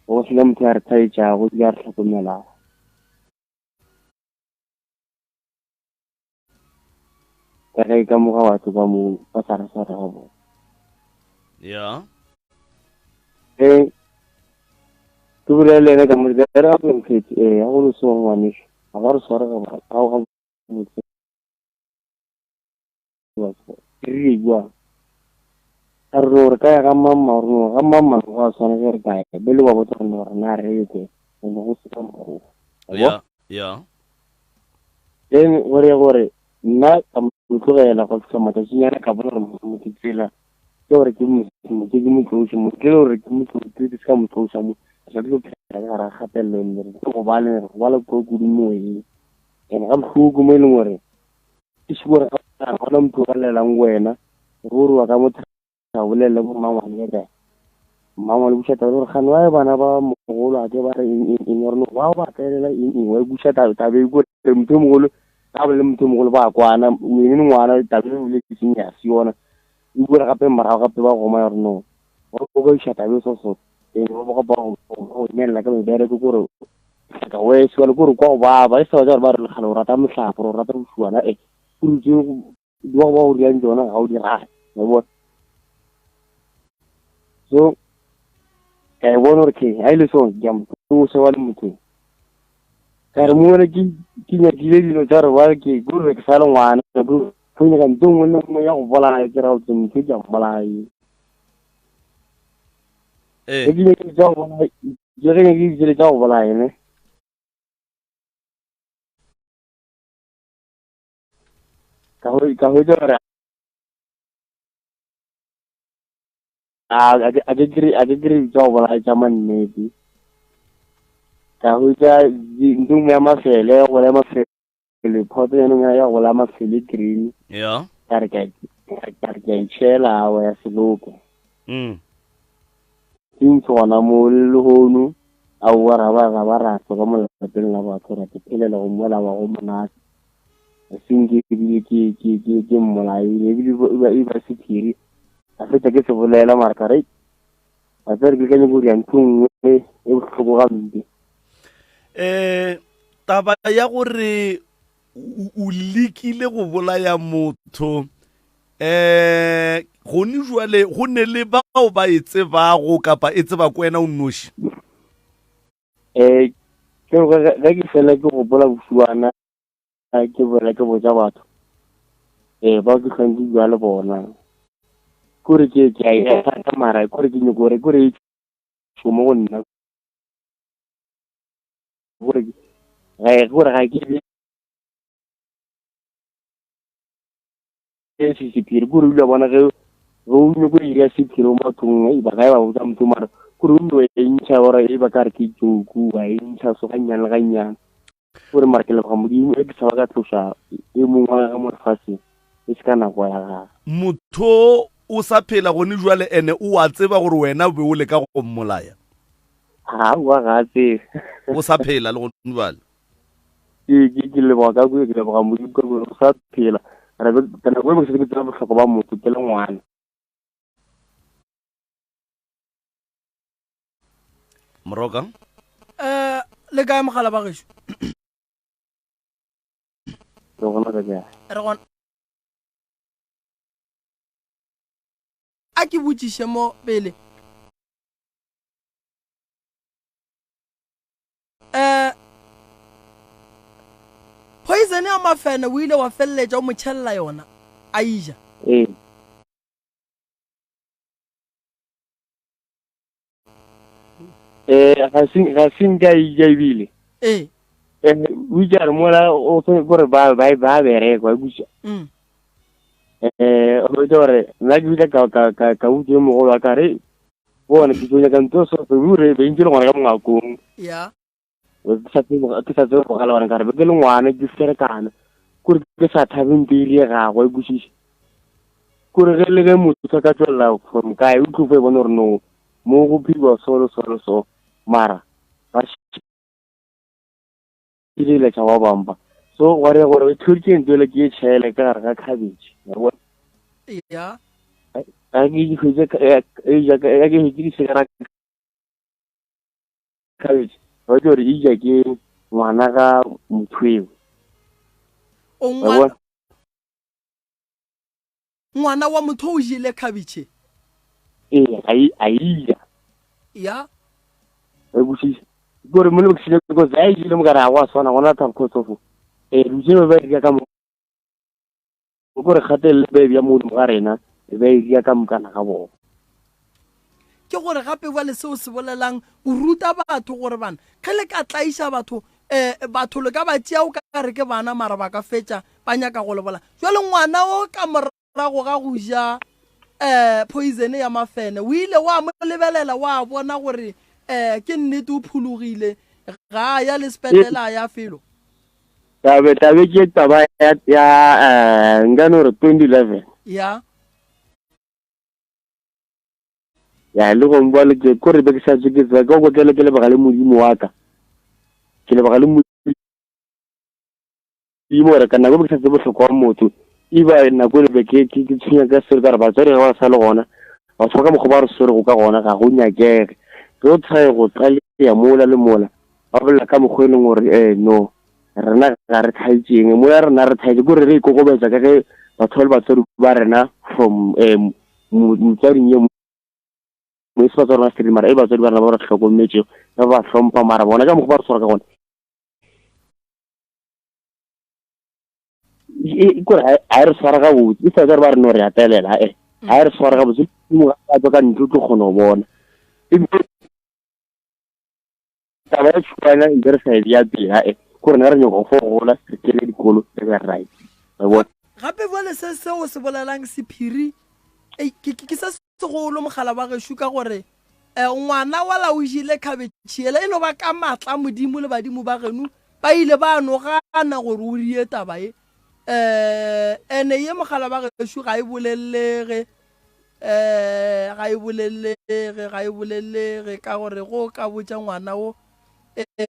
go sena motho a re thaetšago ebile a re hlokomelago. Ka ge ka moga batho ba mo ba sa re sware gabotse. Ya. Ge ke bolela le yena ka mo re ga mokgethi ee ga go le so ngwaneso ga ba re sware gabotse ke rile jwang a re no re ka ya ga mamma gore no ga mamma go a tshwana ge re ka ya be le wa botsa gore no rena re ke ene go se ka mokgwa ya ya then gore gore nna ka mo tlogela go fihla matšatšinyana ka bona gore motho tsela ke gore ke mo ke mo tlose mo ke gore ke mo tlose ke se ka mo tlosa mo sa tlo phela ka gare ga kgatelelo mme re go bale go bala ko kudu moyeng ene ga bohloko mo e leng gore ke se gore ga gona motho o ka llelang wena gore wa ka motho a bolelele bo mmangwane ka kae mmangwane buša taba gore gane wa bana ba mogolo a ke ba re eng eng eng gore wa ba tlelela eng eng wa buša taba taba e gore motho mogolo ka bolele motho mogolo ba kwana wene le ngwana taba e boletseng ya se yona e bua gape morago gape ba goma gore no o ka iša taba e so so eng ba ba ba go nyelela ka mebereko kore ka wese wale kore kwa go baba e sa ba gore ba re lekgale o rata mohlapo o rata bošuana e kore tse di ba go riang tsona ga o di rate wa bona so ka e bona gore ke ga e le so ke a motlosa wa le motho ka re mo ke ke nyakile dilo tsa re ba ke kore ke sa le ngwana go nyaka ntho nngwe le nngwe ya go bolaya ke ra go motho ke a mmolaye ee ke nyakile tsa go bolaya ke nyakile tsa go bolaya ne ka go ka hwetša gore a a ke kry a ke kry tsa go bolaya tša mannete ka hwetša ntho nngwe ya mafele ya go bolaya mafele photo yanong ya go bolaya mafele green ya ka re ka ka re ka itšhela wa ya seloko mm Since gona mo le lehono aowa ra ba ra ba ra tswa ka mo lapeng la batho ra iphelela go mola wa go monate seng ke ebile ke ke ke ke mmolaile ebile e ba e ba sephiri ka fetsa ke se bolela mara ka re wa tsere ke kanye go dira ntho nngwe e bohloko gampe eh taba ya gore o lekile go bolaya motho eh gone jwale go ne le bao ba e tsebago kapa e tseba ko wena o nnoši eh ke gore ge ke fela ke gopola bosuana ke bolela ke botsa batho eh ba ke hlwang ke bua le bona kore ke ke a e rata mara kore ke nyoko gore kore e tšhomo go nna gore gore ga ke se sephiri kore o ile bona ge ge o nyako ira sephiri mo bathong e ba ga e ba botsa motho mara kore o nno e ntšha gore e ba ka re ke joke wa e ntšha so gannyane le gannyane kore mara ke leboga modimo e ke sa ba ka tloša e mongwe wa gage mo lefatsheng e se ka nako ya gage motho o sa phela gone jwale ene o a tseba gore wena o be o leka go mmolaya aowa ga a tsebe o sa phela le gone jwale ke ke ke leboga ka ke leboga modimo ka gore o sa phela re be ka nako e ke setse ke tseba bohlokwa ba motho ke le ngwana moroka um le kae mogala ba gešo re gona ka kae re gona a ke botšiše mo pele um poison ya mafene o ile wa feleletša o mo tšhelela yona a ija ee. Ga se ga se nka e ja ebile. Ee. Eh, o itse a re mola o gore ba ba ba berekwa kuša. Eh, o itse gore nna ke bile ka ka ka ka utlwe mogolo wa ka re bona ke tlo nyaka ntho so so re be ntse le gona ka mongakong. Ya. Ke sa tsebe ke sa tsebe bogale gona ka re be ke le ngwana ke ferekana. Kore ke sa thabe ntho e rie gagwe kwešiša. Kore ge le ge motho a ka tswelela from kae o tlo fo e bona gore no mo go phediwa so le so le so mara ba šireletša ba bangwe ba so gore gore ke ntho ele ke e tšhele ka gare ga cabbage wa bona ya ga ke di hwetše ga ke hwetše di tšhele cabbage wa itse gore e ja ke ngwana ga motho eo o ngwana Ngwana wa motho o jele khabitšhe. Ee, a e a e ja. Ya. Wa kwešiša? Ke gore mo lebakeng because a e jele mo kare ga go a swana gona thabo cause of eh dilo tše ba di ka mo gore kgatelelo ba e bja mo godimo ga rena e ba e ja ka mokana ga bona. Ke gore gape bjale seo se bolelang o ruta batho gore bana ge le ka tlaiša batho um batho le ka ba tšea o ka re ke bana mara ba ka fetša ba nyaka go le bolaya. Jwale ngwana o ka morago ga go ja um poison ya mafene o ile wa mo lebelela wa bona gore um ke nnete o phologile ga a ya le sepetlele a ya felo. Tabe tabe ke taba ya ya eh nka no re 2011. Ya. Ya le go mbwa le ke kore be ke sa ke tseba ke go ke ke leboga le modimo wa ka. Ke leboga le modimo gore ka nako be ke sa tsebe bohlokwa wa motho e ba nako e be ke ke ke tshwenya ka selo ka re batswadi ga ba sa le gona batho ba ka mokgwa ba re swerego ka gona ga go nyakege ge o try go tlaleya mola le mola ba bolela ka mokgwa e leng gore eh no rena ga re thaetseng mola rena re thaetse kore re ikokobetsa ka ge batho ba le batswadi ba rena from um motswading ye mo e se batswadi ba sedi mara e batswadi ba rena ba re hlokometšego ba ba hlompha mara bona ka mokgwa ba re tshwara ka gona e kore ga e re tshwara gabotse e sa tsare ba re no re atelela e ga e re tshwara gabotse modimo ga tswa ka ntlo o tlo kgona go bona ebile taba ya tšhukwana e re sa e bea pele e gore na re nyaka go fo gola re kene dikolo re be right wa bona gape bjale se seo se bolelang sephiri ke se segolo mogala wa gešo ka gore um ngwana wa la o jele khabetšhe yela e no ba ka maatla modimo le badimo ba geno ba ile ba no gana gore o rie taba ye um ene ye mogala wa gešo ga e bolelege um ga e bolelege ga e bolelege ka gore go ka botša ngwana wo um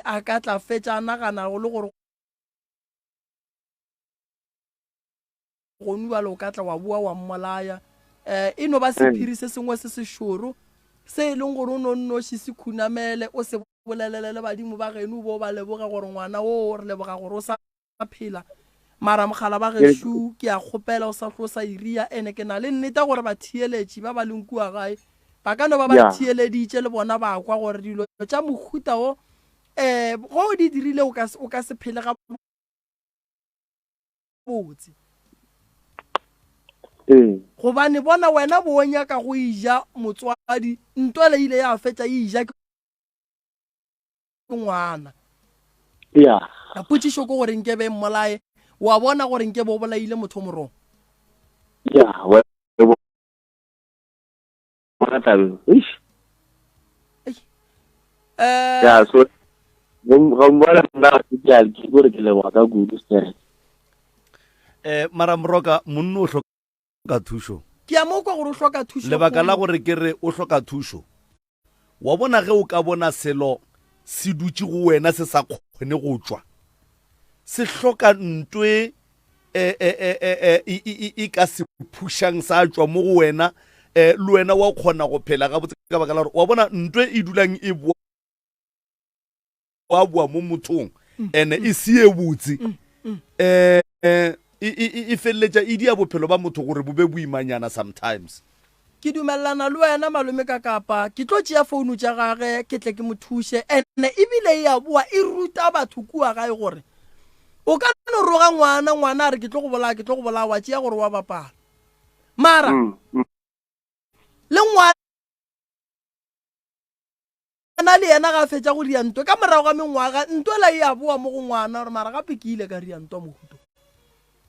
a ka tla fetša a nagana go le gore gonu bjale o ka tla wa boa wa mmolaya um e no ba sephiri se sengwe se sešoro se e leng gore o no nnoši se khunamele o se bolelele le badimo ba geno bo ba leboge gore ngwana o re leboga gore o sa phela mara mogala ba gešo ke a kgopela o sa tlo sa iria ene ke na le nnete gore batheeletši ba ba leng kua gae ba ka no ba ba theeleditše le bona ba kwa gore dilo tša mohuta wo um go o di dirile o ka se phele ga botse ee. Gobane bona wena bo o nyaka go ija motswadi ntwele ile ya fetša e ija ke ngwana. Ya. Potšišo ke gore nkebe e mmolaye wa bona gore nkebe o bolaile motho morong. Ya, wa bona tabeng. Eish. Eh. Ya, so ga mbona nna ke a ke gore ke leboga ka kudu sere. Eh mara moroka monno o hloka thušo. Ke a mo kwa gore o hloka thušo. Lebaka la gore ke re o hloka thušo. Wa bona ge o ka bona selo se dutše go wena se sa kgone go tšwa, se hloka ntwe e, e, e, e, e, e, e, e ka se phušang sa tšwa mo go wena, e, le wena wa kgona go phela gabotse ka baka la gore wa bona ntwe e dulang e boa boa mo mothong ene e se ye botse um e feleletša e dia bophelo ba motho gore bo be boimanyana sometimes. Ke dumelelana le wena malome ka kapa ke tlo tšea founu tša gage ke tle ke mo thuše ene ebile e a boa e ruta batho kua gae gore o ka no roga ngwana ngwana a re ke tlo go bolaya ke tlo go bolaya wa tšea gore wa bapala mara le ngwana. Ngwana le yena ga a fetša go ria ntwa, ka morago ga mengwaga ntwa ela e a boa mo go ngwana gore mara gape ke ile ka ria ntwa mohuto.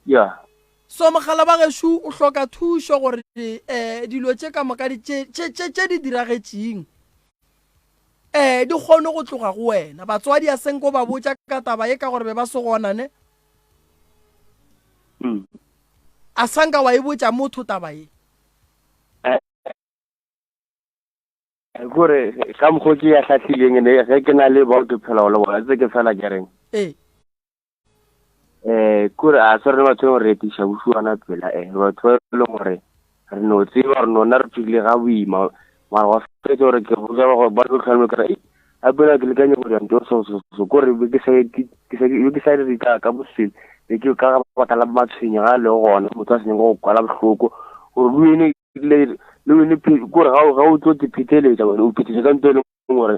Yeah. So mogala wa gešo o hloka thušo gore um dilo tše ka moka tše, tše, tše, tše di diragetšeng um di kgone go tloga go wena. Batswadi a senko ba botša ka taba ye ka gore be ba se gona ne? Mm. A sanka wa e botša motho taba ye? Eh, Kore ka mokgwa ke ya hlahlileng ne ge ke na le bao ke phelago le bona tse ke fela ke reng ee eh kore a se re batho re etiša bošuana pela eh batho ba e leng gore re no tseba gore nona re phile ga boima mara wa fetsa gore ke botsa gore ba tlo tlhalome kare a pela ke lekanye gore nto so so so kore be ke sa ke sa ke sa re ka ka bosele be ke ka baka la matshwenyo ga le gona motho a se nyaka go kwala bohloko gore le wene le le wene kore ga o tlo te pheteletša wene o phetetša ka nto e leng gore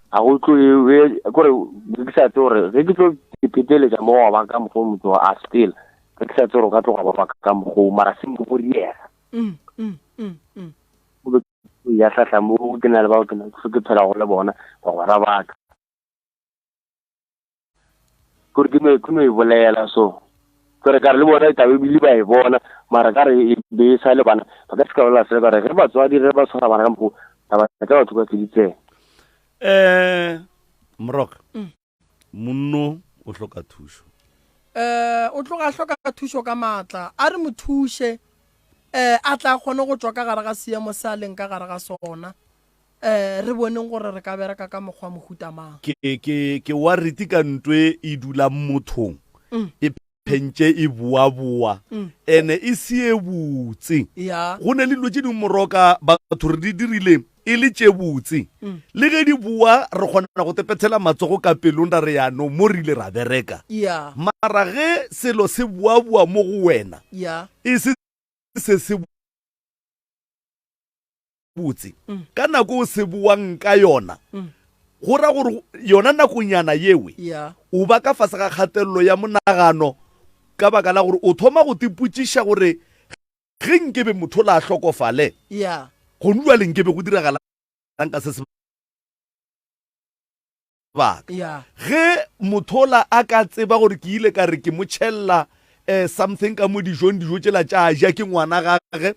ga go tlo kore ke sa tse gore ge ke tlo te pheteletša mo wa ba ka mokgwa motho a stela ge ke sa tse gore o ka tloga ba ba ka mokgwa mara se nko go diega mm, mm, mm, ya hlahla mo ke na le bao ke ke phelago le bona bagwera ba ka Kore ke no ke no e bolela so. Kore ka re le bona taba ebile ba e bona mara ka re e be e sa le bana ba ka se ka bolela selo ka re ge batswadi ge ba tshwara bana ka mokgo taba tsa batho ka se di tsene. Eh Moroka. Mm. Monno o hloka thušo. Eh o tloga a hloka thušo ka maatla. A re mo thuše eh a tla kgone go tšwa ka gare ga seemo se a leng ka gare ga sona. Eh, re boneng gore re ka bereka ka mokgwa mohuta mang. Ke, ke, ke worried ka ntwe e dulang mothong. Mm. E phentše e boa-boa. Mm. Ene e se e botse. Ya. Go ne le dilo tše dingwe moroka batho re di dirile e le tše botse. Mm. Le ge di boa re kgona go tepethela matsogo ka pelong ra re ya no mo re ile ra bereka. Ya. Mara ge selo se boa-boa mo go wena. Ya. E se se se botse mm. ka nako o se boang ka yona mm. go ra gore yona nakonyana yewe yeah. o ba ka fase ga kgatelelo ya monagano ka baka la gore o thoma go tipotšiša gore ge nkebe motho la hlokofale yeah. gone jale nkebe go diragalang ka se se baka yeah. ge mothola a ka tseba gore ke ile ka re ke mo tšhelela um something ka mo dijong dijo tšela tša ja ke ngwana gage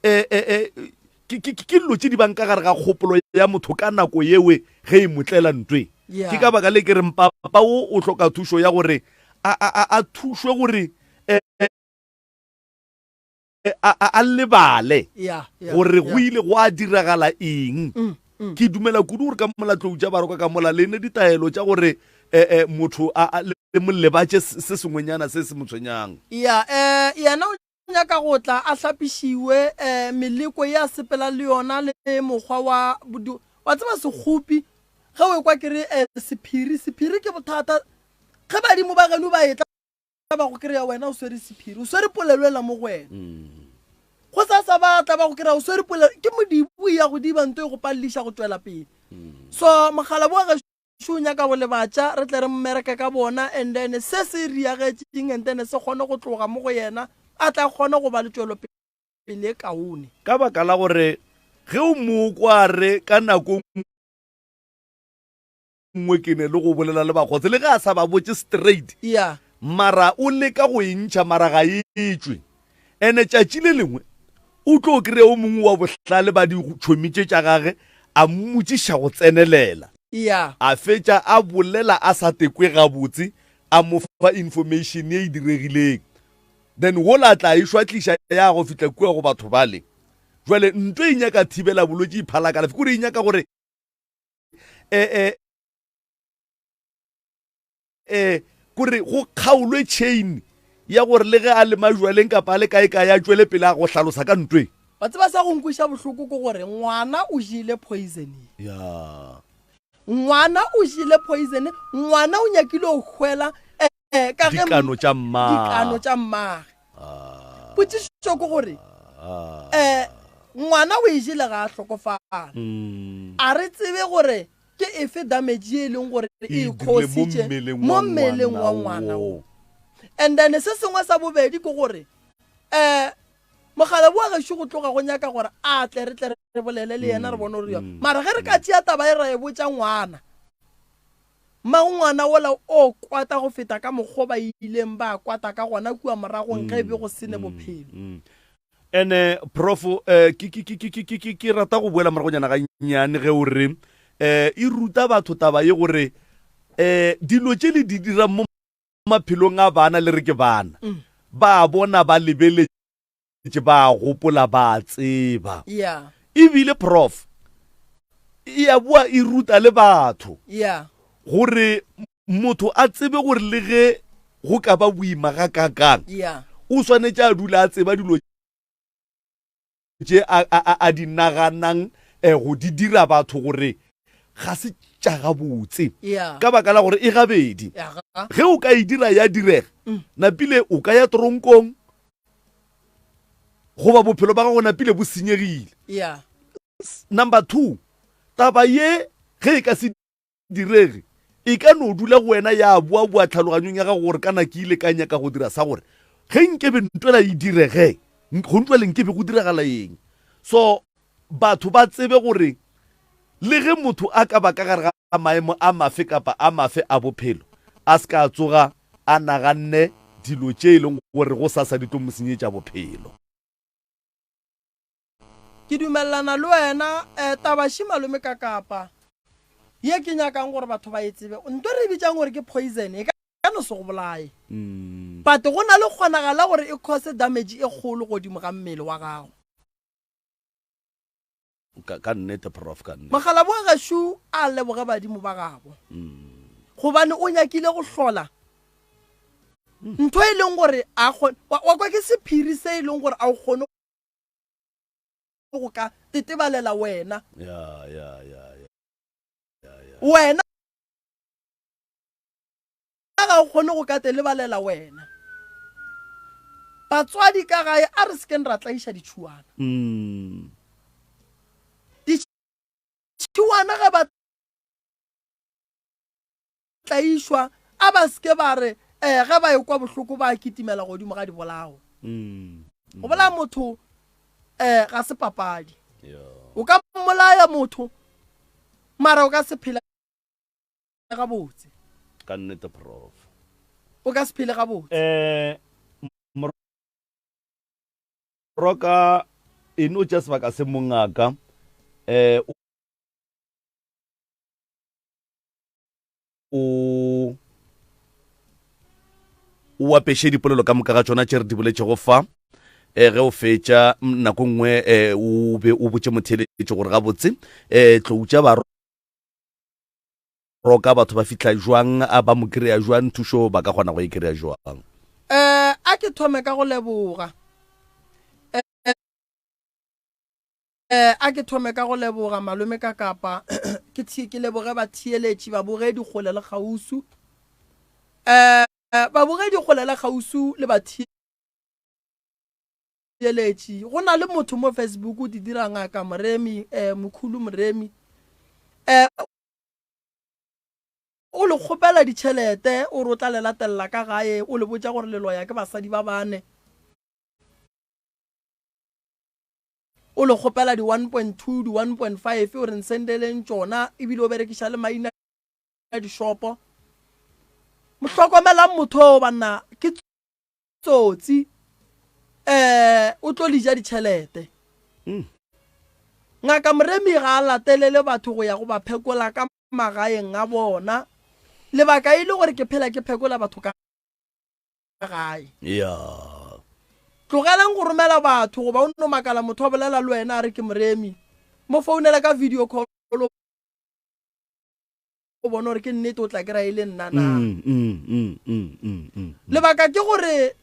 um um ke dilo tše di bang ka gare ga kgopolo ya motho ka nako yewe ge e motlela ntwe yeah. ke ka baka le ke reng papa o o hloka thušo ya gore a thušwe gore um a lebale gore go ile go a diragala eng mm, mm. ke dumela kudu gore ka molatlou tša baroka ka mola le ne ditaelo tša gore um motho le mo lebatše se sengwenyana se se mo tshwenyang ya um yena o nyaka go tla a hlapišiwe um meleko ye a sepela le yona le mokgwa wa wa tseba sekgopi ge o ekwa ke re um sephiri sephiri ke bothata ge badimo ba geno ba etla ba go kry-a wena o swere sephiri o swere polelo ela mo go wena mm. go sa sa batla ba go kry-a o swere polelo ke modibo ya go diba nto e go paleliša go tšwela pele mm. so mogala boa gešo o nyaka go lebatša re tle re mmereke ka bona and then se se riagetšeng and then se kgone go tloga mo go yena a tla kgone go ba le tšwelopele e kaone ka baka la gore ge o mo kwa re ka nako nngwe ke ne le go bolela le bakgotse le ge a sa ba botse straight yeah. mara o leka go e ntšha mara ga e tšwe ene tšatši le lengwe o tlo kry-a o mongwe wa bohlale ba ditšhomi tše tša gage a mmotšiša go tsenelela yeah. a fetša a bolela a sa tekwe gabotse a mo fa information ye e diregileng then wola a tla e šwatliša ya go fihla kua go batho bale jwale nto e nyaka thibela bolwetši e phala kalafi kore e nyaka gore eh, eh, eh, kore go kgaolwe chain ya gore le ge a le majwaleng kapa a le kae kae a tšwele pele a go hlalosa ka ntweng wa tseba sa go nkweša bohloko ke gore ngwana o jele poison ya ngwana o jele poison ngwana o nyakile go hwela eh, ka ge dikano tša mmagwe dikano tša mmagwe potšišo ke gore um ngwana o e jele ga a hlokofala Mm. a re tsebe gore ke efe damage ye e leng gore e E dirile mo cause-itše mmeleng mo wa mmeleng wa ngwana ngwana wo. wo and then se sengwe sa bobedi ke gore um mogala boa gešo go tloga go nyaka gore a tle re tle re re bolele le yena re bone gore mm. mara ge re ka tšea taba e ra e botša ngwana mang ngwana wola o kwata go feta ka mokgwa ba ileng ba kwata ka gona kua moragong ge e be go sene bophelo ene prof eh, ke ke ke ke ke ke ke rata go boela moragonyana ga nnyane ge o re eh e ruta batho taba ye gore eh dilo tše le di dirang mo maphelong a bana le re ke bana mm. ba bona ba lebeletše ba gopola ba tseba yeah. ebile prof e ya boa e ruta le batho yeah. gore motho a tsebe gore le ge go ka ba boima ga kakang yeah. o swanetše a dula a tseba dilo tše a di naganang eh, go di dira batho gore ga se tša gabotse ka baka la gore e gabedi ge o ka e dira ya direga mm. napile o ka ya toronkong goba bophelo ba gago napile bo senyegile number two taba ye ge e ka se direge e ka no dula go wena ya boaboa tlhaloganyong ya gago gore kana ke ile ka nyaka go dira sa gore ge nkebe ntwela e direge go ntwele nkebe go diragala eng so batho ba tsebe gore le ge motho a ka ba ka gare ga maemo a mafe kapa a mafe a bophelo a se ka tsoga a naganne dilo tše e leng gore go sasa di tlo mo senyetša bophelo. Ke dumelelana le wena eh, taba še malome ka kapa ye ke nyakang gore batho ba e tsebe nto re e bitsang gore ke poison e ka no se go bolaye mm. but go na le kgonagala gore e cause damage e kgolo godimo ga mmele wa gago ka nnete prof ka nnete mogala wa gašu a leboge badimo ba gabo mm. gobane o nyakile go hlola mm. ntho e leng gore a wa kwa ke sephiri se e leng gore a o kgone go ka tetebalela wena ya ya ya wena ga o kgone go ka telebalela wena batswadi ka gae a re sekeng ra tlaiša ditšhuana mm. ditšhuana ge ba tlaišwa a ba seke ba re um ge ba ekwa bohloko ba kitimela godimo ga dibolao mm. go bolaya motho um ga se papadi o ka mmolaya motho mara o ka se phele gabotse ka nnete prof o ka se phele gabotse um moroka e no tša sebaka se mongaka um o o apeše dipolelo ka moka ga tšona tše re di boletšego fa um ge o fetša nako nngwe um o be o botše motheeletši gore gabotse um tlou tša ba roka batho ba fihla jwang a ba mo kry-a jwang thušo ba ka kgona go e kry-a jwang um a ke thome ka go leboga Eh, a ke thome ka go leboga malome ka kapa ke ke leboge batheeletši babogedi kgole le kgausu eh babogedi kgole le kgausu le batheeletši go na le motho mo facebook o di dira ngaka moremi eh mokhulu moremi eh o le kgopela ditšhelete o re o tla le latelela ka gae o le botša gore le loya ke basadi ba bane O le kgopela di 1.2, di 1.5 o re nsendeleng tšona ebile o berekiša le maina a dishopo. Mohlokomelang motho o banna ke tsotsi eh o tlo le ja ditšhelete. Mm. Ngaka Moremi ga a latelele batho go ya go ba phekola ka magaeng a bona. Lebaka e le gore ke phela ke phekola batho ka gae. Ya. Tlogelang go romela batho goba o no makala motho a bolela le wena a re ke Moremi. Mo founele ka video call o bone gore ke nnete o tla kry-a e le nna na. Mm, mm, mm, mm, mm, mm. Lebaka ke gore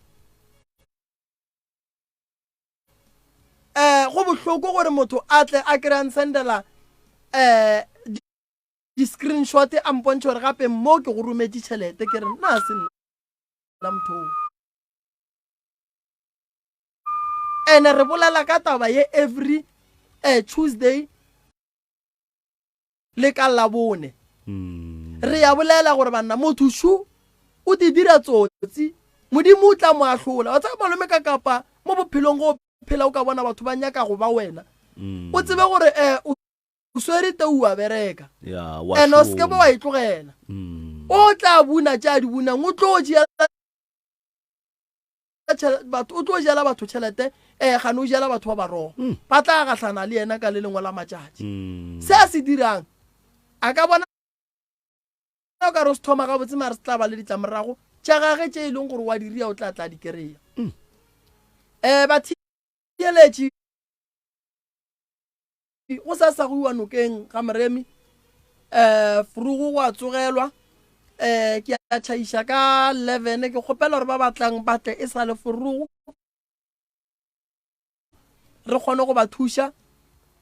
eh go bohloko gore motho a tle a kry-a nsendela eh di-screenshot a mpontšhe gore gape mo ke go rometše tšhelete ke re nna se nna motho o ene re bolela ka taba ye every eh, tuesday le ka labone mm. re ya bolela gore banna motho shu o di dira tsotsi modimo o tla mo ahlola wa tseba malome ka kapa mo bophelong go phela o ka bona batho ba nyaka go ba wena. O tsebe gore um o swere tau wa bereka. Ya, wa And o seke ba šoma. wa e tlogela. O tla buna tša a di bunang, o tlo jela batho, o tlo jela batho tšhelete, eh gane o jela batho ba barogo. Ba tla gahlana le yena ka le lengwe la matšatši. Se a se dirang, a ka bona o ka re o se thoma gabotse mare se tla ba le ditlamorago tša gage tše e leng gore wa di ria o tla tla di kry-a. Um batheeletši go sa sa go iwa nokeng ga Moremi um Frugu go a tsogelwa um ke a tšhaiša ka 11 ke kgopela gore ba batlang ba tle e sa le Frugu re kgone go ba thuša.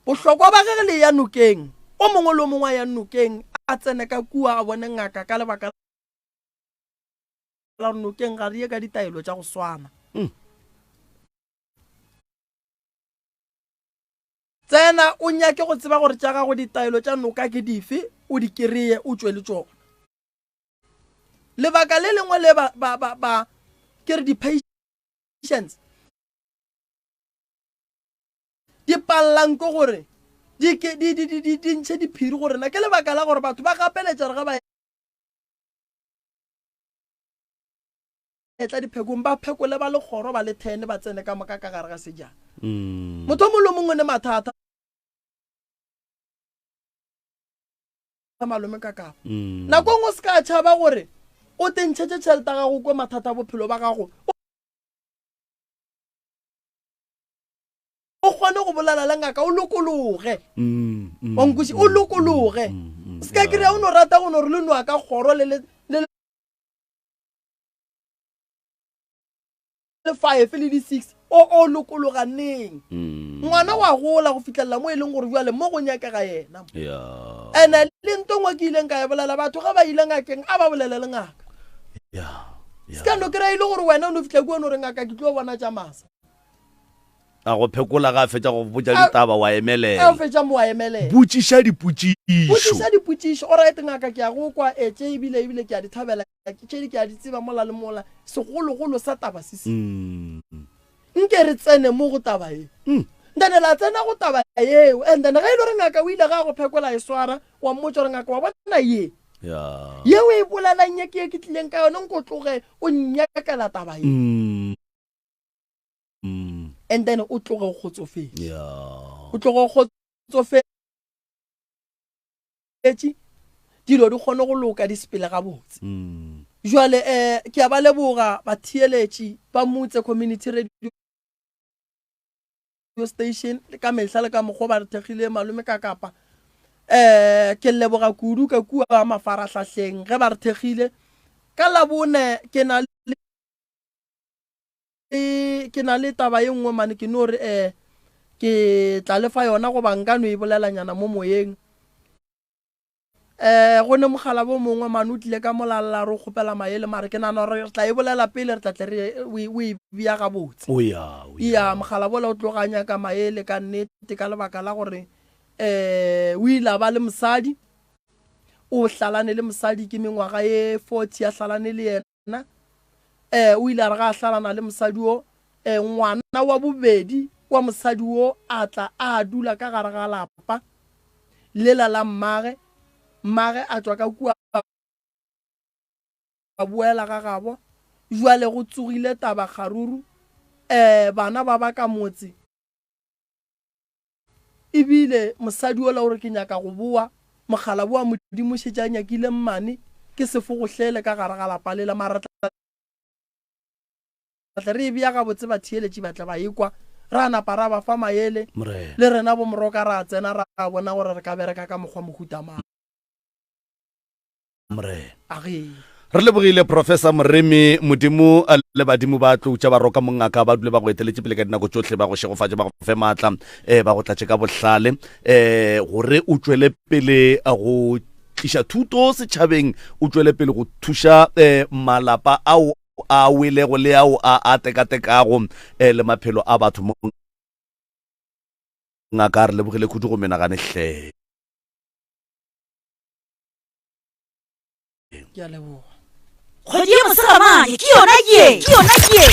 Bohlokwa ba ge re le ya nokeng, o mongwe le o mongwe a yang nokeng a tsene ka kua a bone ngaka ka lebaka la gore nokeng ga re ye ka ditaelo tša go swana. Tsena o nyake go tseba gore tša gago ditaelo tša noka ke dife, o di kereye o tšwe le tšona. Lebaka le lengwe le ba, ba, ba, ba ke re di-patients di pallang ke gore di ke di di di di ntšhe diphiri go rena ke lebaka la gore batho ba gapeletša gore ga ba etla diphekong ba phekole ba le kgoro ba le thene ba tsene ka moka ka gare ga sejana mm. motho o mongwe le mongwe ne mathata malome ka kapa mm. nako nngwe o se ka tšhaba gore o tentšhetše tšhelete ya gago kwe mathata a bophelo ba gago o kgone go bolela le ngaka o lokologe mm, mm, wa nkweši o lokologe mm, se ka kry-a o no rata go no re le noa ka kgoro le le five le di-six o o lokologa neng ngwana wa gola go fitlhelela mo e leng gore jale mo go nyakega yena ene le nto ngwe ke ileng ka e bolela batho ga ba ile ngakeng a ba bolele le ngaka se ka no kry-a e le gore wena o no fitlha kua o no re ngaka ke tlo bona tša masa A go phekola ga a fetša go botša ditaba wa emelela. A fetša mo wa emelela. Botšiša dipotšišo. Botšiša dipotšišo. Alright ngaka ke a go kwa e tše ebile ebile ke a di thabela tše ke a di tseba mola le mola. Segologolo sa taba se se. Mm. Nke re tsene mo go taba ye. Mm. Then la tsena go taba yeo and then ge e le gore ngaka o ile ga go phekola e swara wa mmotša gore ngaka wa bona ye. Yeah. Ye o e bolelang ye ke ye ke tlileng ka yone nko tloge o nnyakela taba ye. Mm. Mm. And then o tloge o kgotsofetše. Yeah. O tloge o kgotsofetše dilo di kgone go loka di sepele gabotse. Mm. Jwale eh ke a ba leboga batheeletši ba Motse Community Radio Station le ka mehla le ka mokgwa ba re thekgile malome ka kapa. Eh ke leboga kudu ka kua mafarahlahleng ge ba re thekgile. Ka Labone ke na le Ke na le taba ye nngwe mane ke no re um ke tla le fa yona goba nka no e bolelanyana mo moyeng. Um go ne mogala bo mongwe mane o tlile ka molalla re o kgopela maele mare ke nagana gore re tla e bolela pele re tla tle re o e bea gabotse. O ya, o ya. Mogala bola o tloga a nyaka maele ka nnete ka lebaka la gore um o ile a ba le mosadi, o hlalane le mosadi ke mengwaga ye 40 a hlalane le yena. Yena eh, o ile a re ga a hlalana le mosadi wo, eh, ngwana wa bobedi wa mosadi wo a tla a dula ka gare ga lapa lela la mmage. Mmage a tšwa ka kua a boela ga gabo. Jwale go tsogile taba kgaruru, eh, bana ba ba ka motse. Ebile mosadi wola o re ke nyaka go bowa, mokgalabo wa Modimo šetše a nyakile mmane, ke sefogohlele ka gare ga lapa lela, mara re tla tle re e bea gabotse batheeletši ba tle ba ekwa, ra napa ra ba fa maele, le rena bomoroka ra tsena ra bona gore re ka bereka ka mokgwa mohuta mang. Morena. Age. Re lebogile Professor Moremi, Modimo le badimo ba tlo tša baroka mongaka ba dule ba go eteletše pele ka dinako tšohle, ba go šegofatše, ba go fe maatla, eh, ba go tlatše ka bohlale, eh, gore o tšwele pele go tliša thuto setšhabeng, o tšwele pele go thuša eh, malapa ao a welego le ao a a tekatekago eh, le maphelo a batho. Mongaka, re lebogile kudu go menagane hle. Ke a leboga. Kgwedi ya Mosegamanye ke yona ye, ke yona ye.